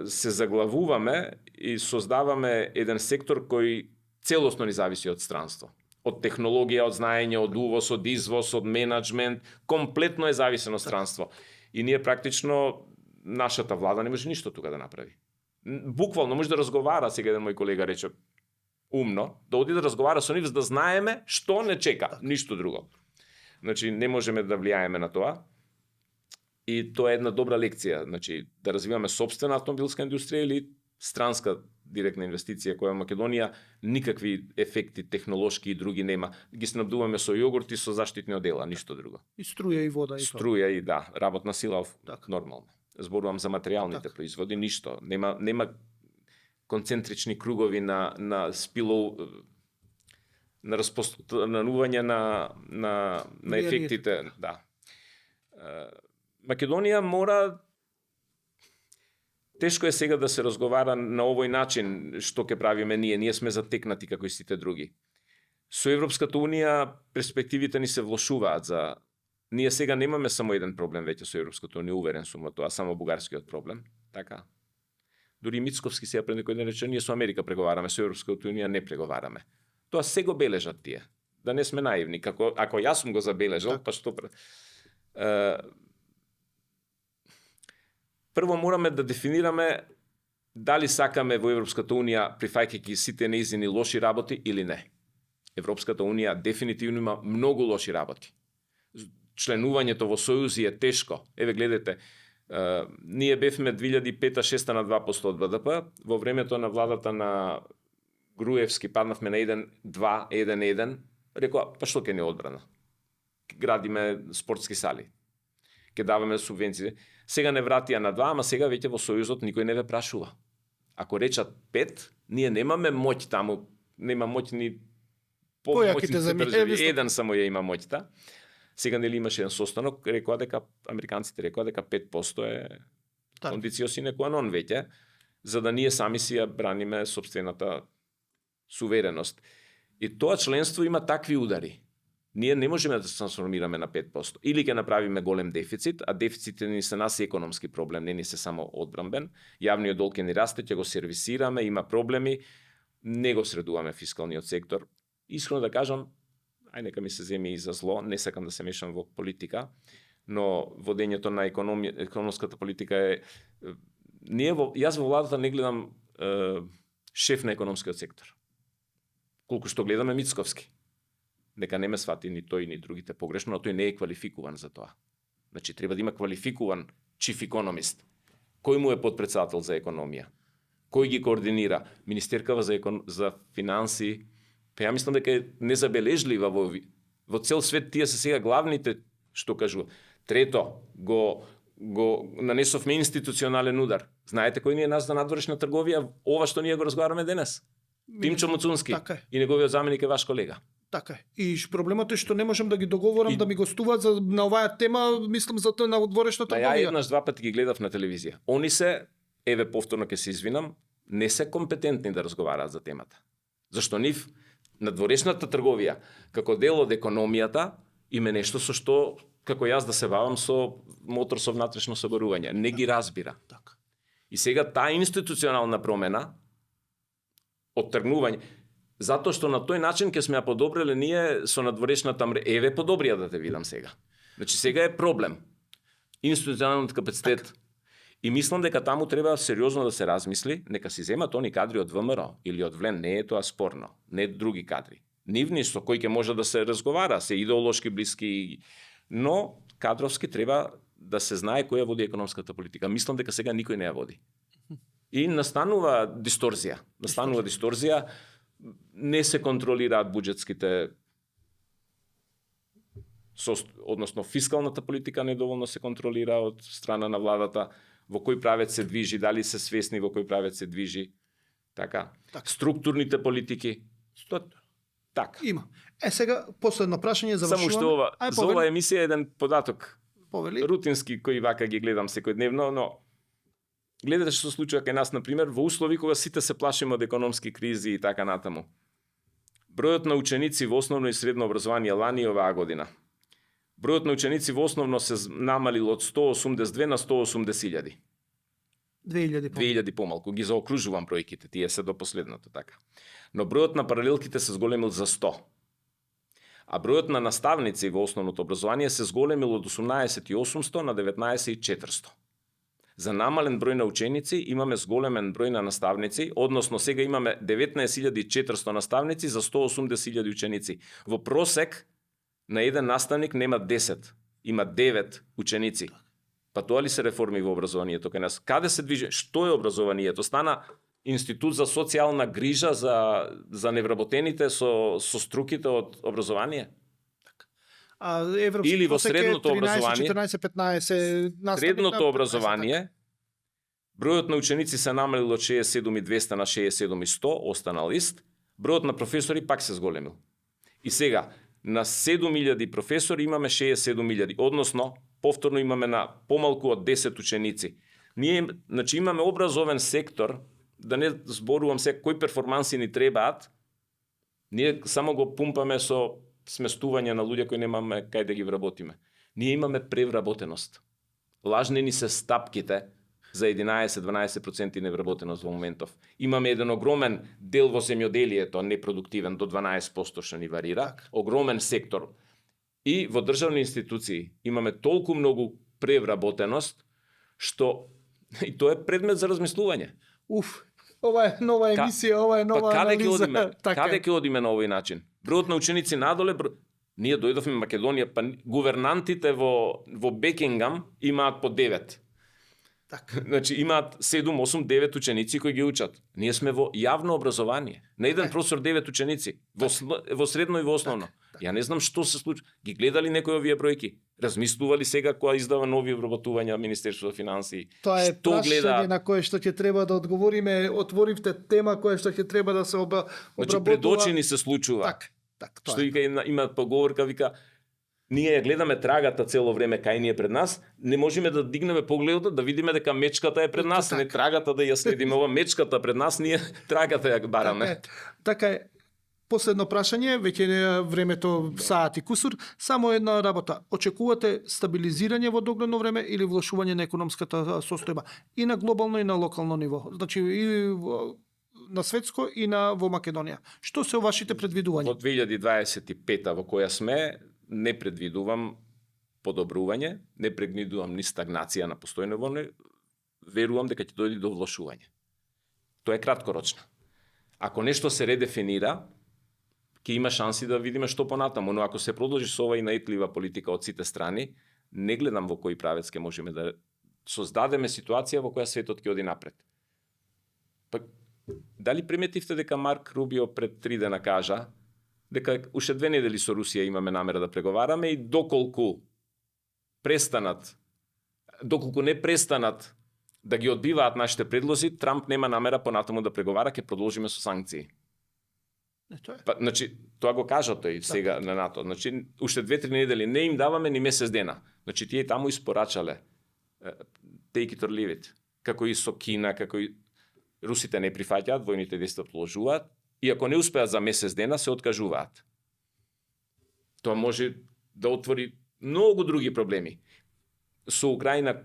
се заглавуваме и создаваме еден сектор кој целосно ни зависи од странство. Од технологија, од знаење, од увоз, од извоз, од менеджмент, комплетно е зависено странство. И ние практично, нашата влада не може ништо тука да направи. Буквално може да разговара, сега еден мој колега рече, умно, да оди да разговара со нив за да знаеме што не чека, ништо друго. Значи, не можеме да влијаеме на тоа. И тоа е една добра лекција, значи да развиваме сопствена автомобилска индустрија или странска директна инвестиција која Македонија никакви ефекти технолошки и други нема. Ги снабдуваме со јогурти со заштитни одела, ништо друго. И струја и вода и Струја и да, работна сила Така. нормално. Зборувам за материјалните Така. производи, ништо. Нема концентрични кругови на спило на распространување на Влијанието. ефектите, да. Македонија мора тешко е сега да се разговара на овој начин што ќе правиме ние. Ние сме затекнати како и сите други. Со Европската Унија перспективите ни се влошуваат за ние сега немаме само еден проблем веќе со Европската Унија, уверен сум во тоа, само бугарскиот проблем, така. Дури Мицковски сега пред некој ден рече, ние со Америка преговараме, со Европската Унија не преговараме. Тоа се го бележат тие. Да не сме наивни, ако јас сум го забележал, па што прво мораме да дефинираме дали сакаме во Европската Унија прифаќајќи сите неизини лоши работи или не. Европската Унија дефинитивно има многу лоши работи. Членувањето во сојузи е тешко. Еве гледате, ние бевме 2005-2006 на 2% од БДП, во времето на владата на Груевски паднавме на 1,2-1,1, рекоа, па што ќе не одбрана? Градиме спортски сали, ќе даваме субвенции. Сега не вратија на 2, ама сега веќе во Сојузот никој не ве прашува. Ако речат 5, ние немаме моќ таму, нема моќ ни Појаките земји, еден само ја има моќта. Сега нели имаше еден состанок, рекоа дека американците рекоа дека 5% е кондицио sine qua non веќе, за да ние сами си ја браниме сопствената сувереност. И тоа членство има такви удари. Ние не можеме да се трансформираме на 5%. Или ќе направиме голем дефицит, а дефицитите ни се нас економски проблем, не ни се само одбранбен. Јавниот долг ќе ни расте, ќе го сервисираме, има проблеми, не го средуваме фискалниот сектор. Искрено да кажам, ај нека ми се земи и за зло, не сакам да се мешам во политика, но водењето на економската политика е јас во владата не гледам шеф на економскиот сектор. Колку што гледаме Мицковски. Нека не ме свати ни тој ни другите погрешно, но тој не е квалификуван за тоа. Значи треба да има квалификуван чиф економист. Кој му е подпредседател за економија? Кој ги координира? Министеркава за финанси. Па ја мислам дека е незабележлива во цел свет, тие се сега главните што кажува. Трето, го нанесовме институционален удар. Знаете кој ни е нас за надворешна трговија? Ова што ние го разговараме денес. Тимчо Муцунски така и неговиот заменик е ваш колега. Така е. И проблемот е што не можам да ги договорам да ми гостуваат на оваа тема, мислам за тоа на одворешната трговија. Ја еднаш два пати ги гледав на телевизија. Они се, еве повторно ќе се извинам, не се компетентни да разговараат за темата. Зашто нив надворешната трговија како дел од економијата има нешто со што како јас да се бавам со мотор со внатрешно соборување, не ги разбира. Така. И сега таа институционална промена оттргнување, затоа што на тој начин ќе сме ја подобриле ние со надворешната мрежа. Еве подобрија да те видам сега. Значи сега е проблем институционалниот капацитет. И мислам дека таму треба сериозно да се размисли, нека си земат они кадри од ВМРО или од ВЛЕН, не е тоа спорно, не други кадри. Нивни со кои ќе може да се разговара, се идеолошки блиски, но кадровски треба да се знае која води економската политика. Мислам дека сега никој не ја води. И настанува дисторзија. Не се контролираат буџетските односно фискалната политика недоволно се контролира од страна на владата, во кој правец се движи, дали се свесни во кој правец се движи, така. Структурните политики, така. Има. Сега последно прашање завршуваме. Само што за ова емисија еден податок. Повели. Рутински кој вака ги гледам секојдневно, но гледате што се случува кај нас, например, во услови кога сите се плашиме од економски кризи и така натаму. Бројот на ученици во основно и средно образование лани и оваа година. Бројот на ученици во основно се намалил од 182 на 180.000. 2000 помалку. Ги заокружувам бројките, тие се до последното, така. Но бројот на паралелките се зголемил за 100. А бројот на наставници во основното образование се зголемил од 18.800 на 19.400. За намален број на ученици имаме зголемен број на наставници, односно сега имаме 19.400 наставници за 180.000 ученици. Во просек на еден наставник нема 10, има 9 ученици. Па тоа ли се реформи во образованието кај нас? Каде се движи? Што е образованието? Стана институт за социјална грижа за невработените со струките од образование? Или во средното образование, 14-15 средното образование, бројот на ученици се намалил од 67.200 на 67.100, останал ист, бројот на професори пак се зголемил. И сега, на 7.000 професори имаме 67.000, односно, повторно имаме на помалку од 10 ученици. Ние, значи, имаме образовен сектор, да не зборувам сега кои перформанси ни требаат, ние само го пумпаме со сместување на луѓе кои немаме кај да ги вработиме. Ние имаме превработеност. Лажни ни се стапките за 11-12% невработеност во моментов. Имаме еден огромен дел во земјоделието, непродуктивен, до 12% што ни варира, огромен сектор. И во државни институции имаме толку многу превработеност, што и тоа е предмет за размислување. Ова е нова емисија, ова е нова анализа. Каде ќе одиме на овој начин? Бројот на ученици надоле, ние дојдовме во Македонија, па гувернантите во Бекингам имаат по 9. Значи имаат 7, 8, 9 ученици кои ги учат. Ние сме во јавно образование. На еден професор 9 ученици, во средно и во основно. Ја не знам што се случи. Ги гледали некои овие бројки? Размислували сега кога издава нови вработувања Министерството за финансии? Тоа е прашање на кое што ќе треба да одговориме. Отворивте тема која што ќе треба да се обработува. Значи пред очи ни се случува. Тоа што вика има поговорка, вика ние ја гледаме трагата цело време кај ни е пред нас, не можеме да дигнеме погледот да видиме дека мечката е пред нас, не трагата да ја следиме. Ова мечката пред нас, ние трагата ја бараме. Така е. Последно прашање, веќе времето саат и кусур, само една работа. Очекувате стабилизирање во догледно време или влошување на економската состојба и на глобално и на локално ниво? Значи и на светско и во Македонија. Што се вашите предвидувања? Во 2025 во која сме, не предвидувам подобрување, не предвидувам ни стагнација на постојно ниво, верувам дека ќе дојде до влошување. Тоа е краткорочно. Ако нешто се редефинира, ќе има шанси да видиме што понатаму, но ако се продолжи со ова и наетлива политика од сите страни, не гледам во кој правец ќе можеме да создадеме ситуација во која светот ќе оди напред. Па, дали приметивте дека Марк Рубио пред 3 дена кажа дека уште 2 недели со Русија имаме намера да преговараме и доколку не престанат да ги одбиваат нашите предлози, Трамп нема намера понатаму да преговара, ќе продолжиме со санкции. Па, значи, тоа го кажа тој сега на НАТО. Значи, уште 2-3 недели не им даваме ни месец дена. Значи, тие таму испорачале take it or leave it. Како и со Кина, како и русите не прифаќаат, војните действия продолжуваат, и ако не успеат за месец дена, се откажуваат. Тоа може да отвори многу други проблеми. Со Украина,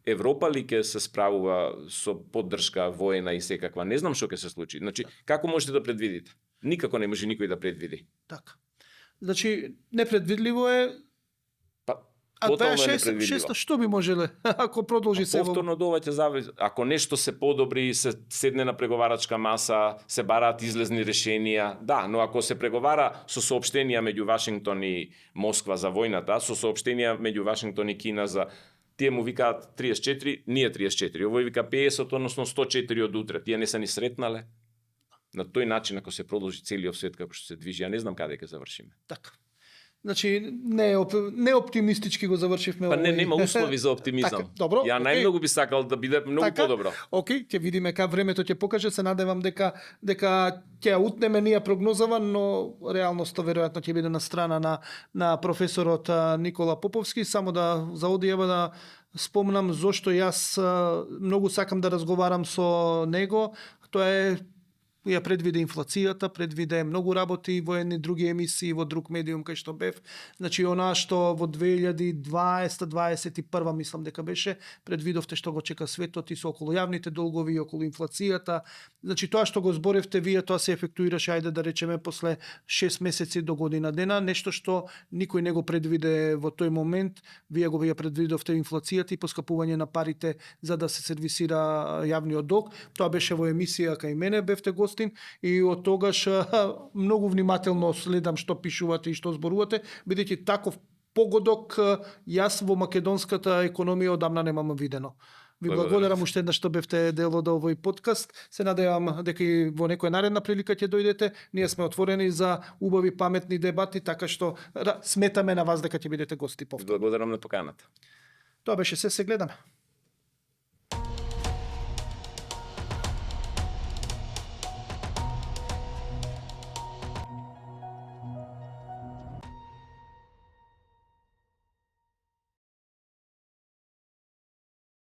Европа ли ќе се справува со поддршка воена и секаква? Не знам што ќе се случи. Значи, како можете да предвидите? Никако не може никој да предвиди. Така. Значи, непредвидливо е. А 26 што би можеле ако продолжи се? Повторно до ова ќе зависи. Ако нешто се подобри, се седне на преговарачка маса, се бараат излезни решенија, да, но ако се преговара со соопштенија меѓу Вашингтон и Москва за војната, со соопштенија меѓу Вашингтон и Кина за тие му викаат 34, ние 34, овој вика 50, односно 104 од утре. Тие не се ни сретнале. На тој начин, ако се продолжи целиот свет како што се движи, ја не знам каде ќе завршиме. Така. Значи, не оптимистички го завршивме. Па нема услови за оптимизам. Така, добро, ја најмногу би сакал да биде многу подобро. Океј, ќе видиме кога времето ќе покаже, се надевам дека ќе утнеме ние прогнозава, но реалноста веројатно ќе биде на страна на професорот Никола Поповски. Само да за одијава да спомнам зошто јас многу сакам да разговарам со него. Тоа е ја предвиде инфлацијата, предвиде многу работи во едни други емисии, во друг медиум кај што бев. Значи, она што во 2020-2021 мислам дека беше, предвидовте што го чека светот и со околу јавните долгови и околу инфлацијата. Значи, тоа што го зборевте вие, тоа се ефектуираше, ајде да речеме, после 6 месеци до година дена, нешто што никој не го предвиде во тој момент. Вие го предвидовте инфлацијата и поскапување на парите за да се сервисира јавниот долг. Тоа беше во емисија кај мене, бевте гостин, и од тогаш многу внимателно следам што пишувате и што зборувате, бидејќи таков погодок јас во македонската економија одамна немам видено. Ви благодарам уште еднаш што бевте дел од овој подкаст. Се надевам дека и во некоја наредна прилика ќе дојдете. Ние сме отворени за убави паметни дебати, така што сметаме на вас дека ќе бидете гости повторно. Благодарам на поканата. Тоа беше се гледаме.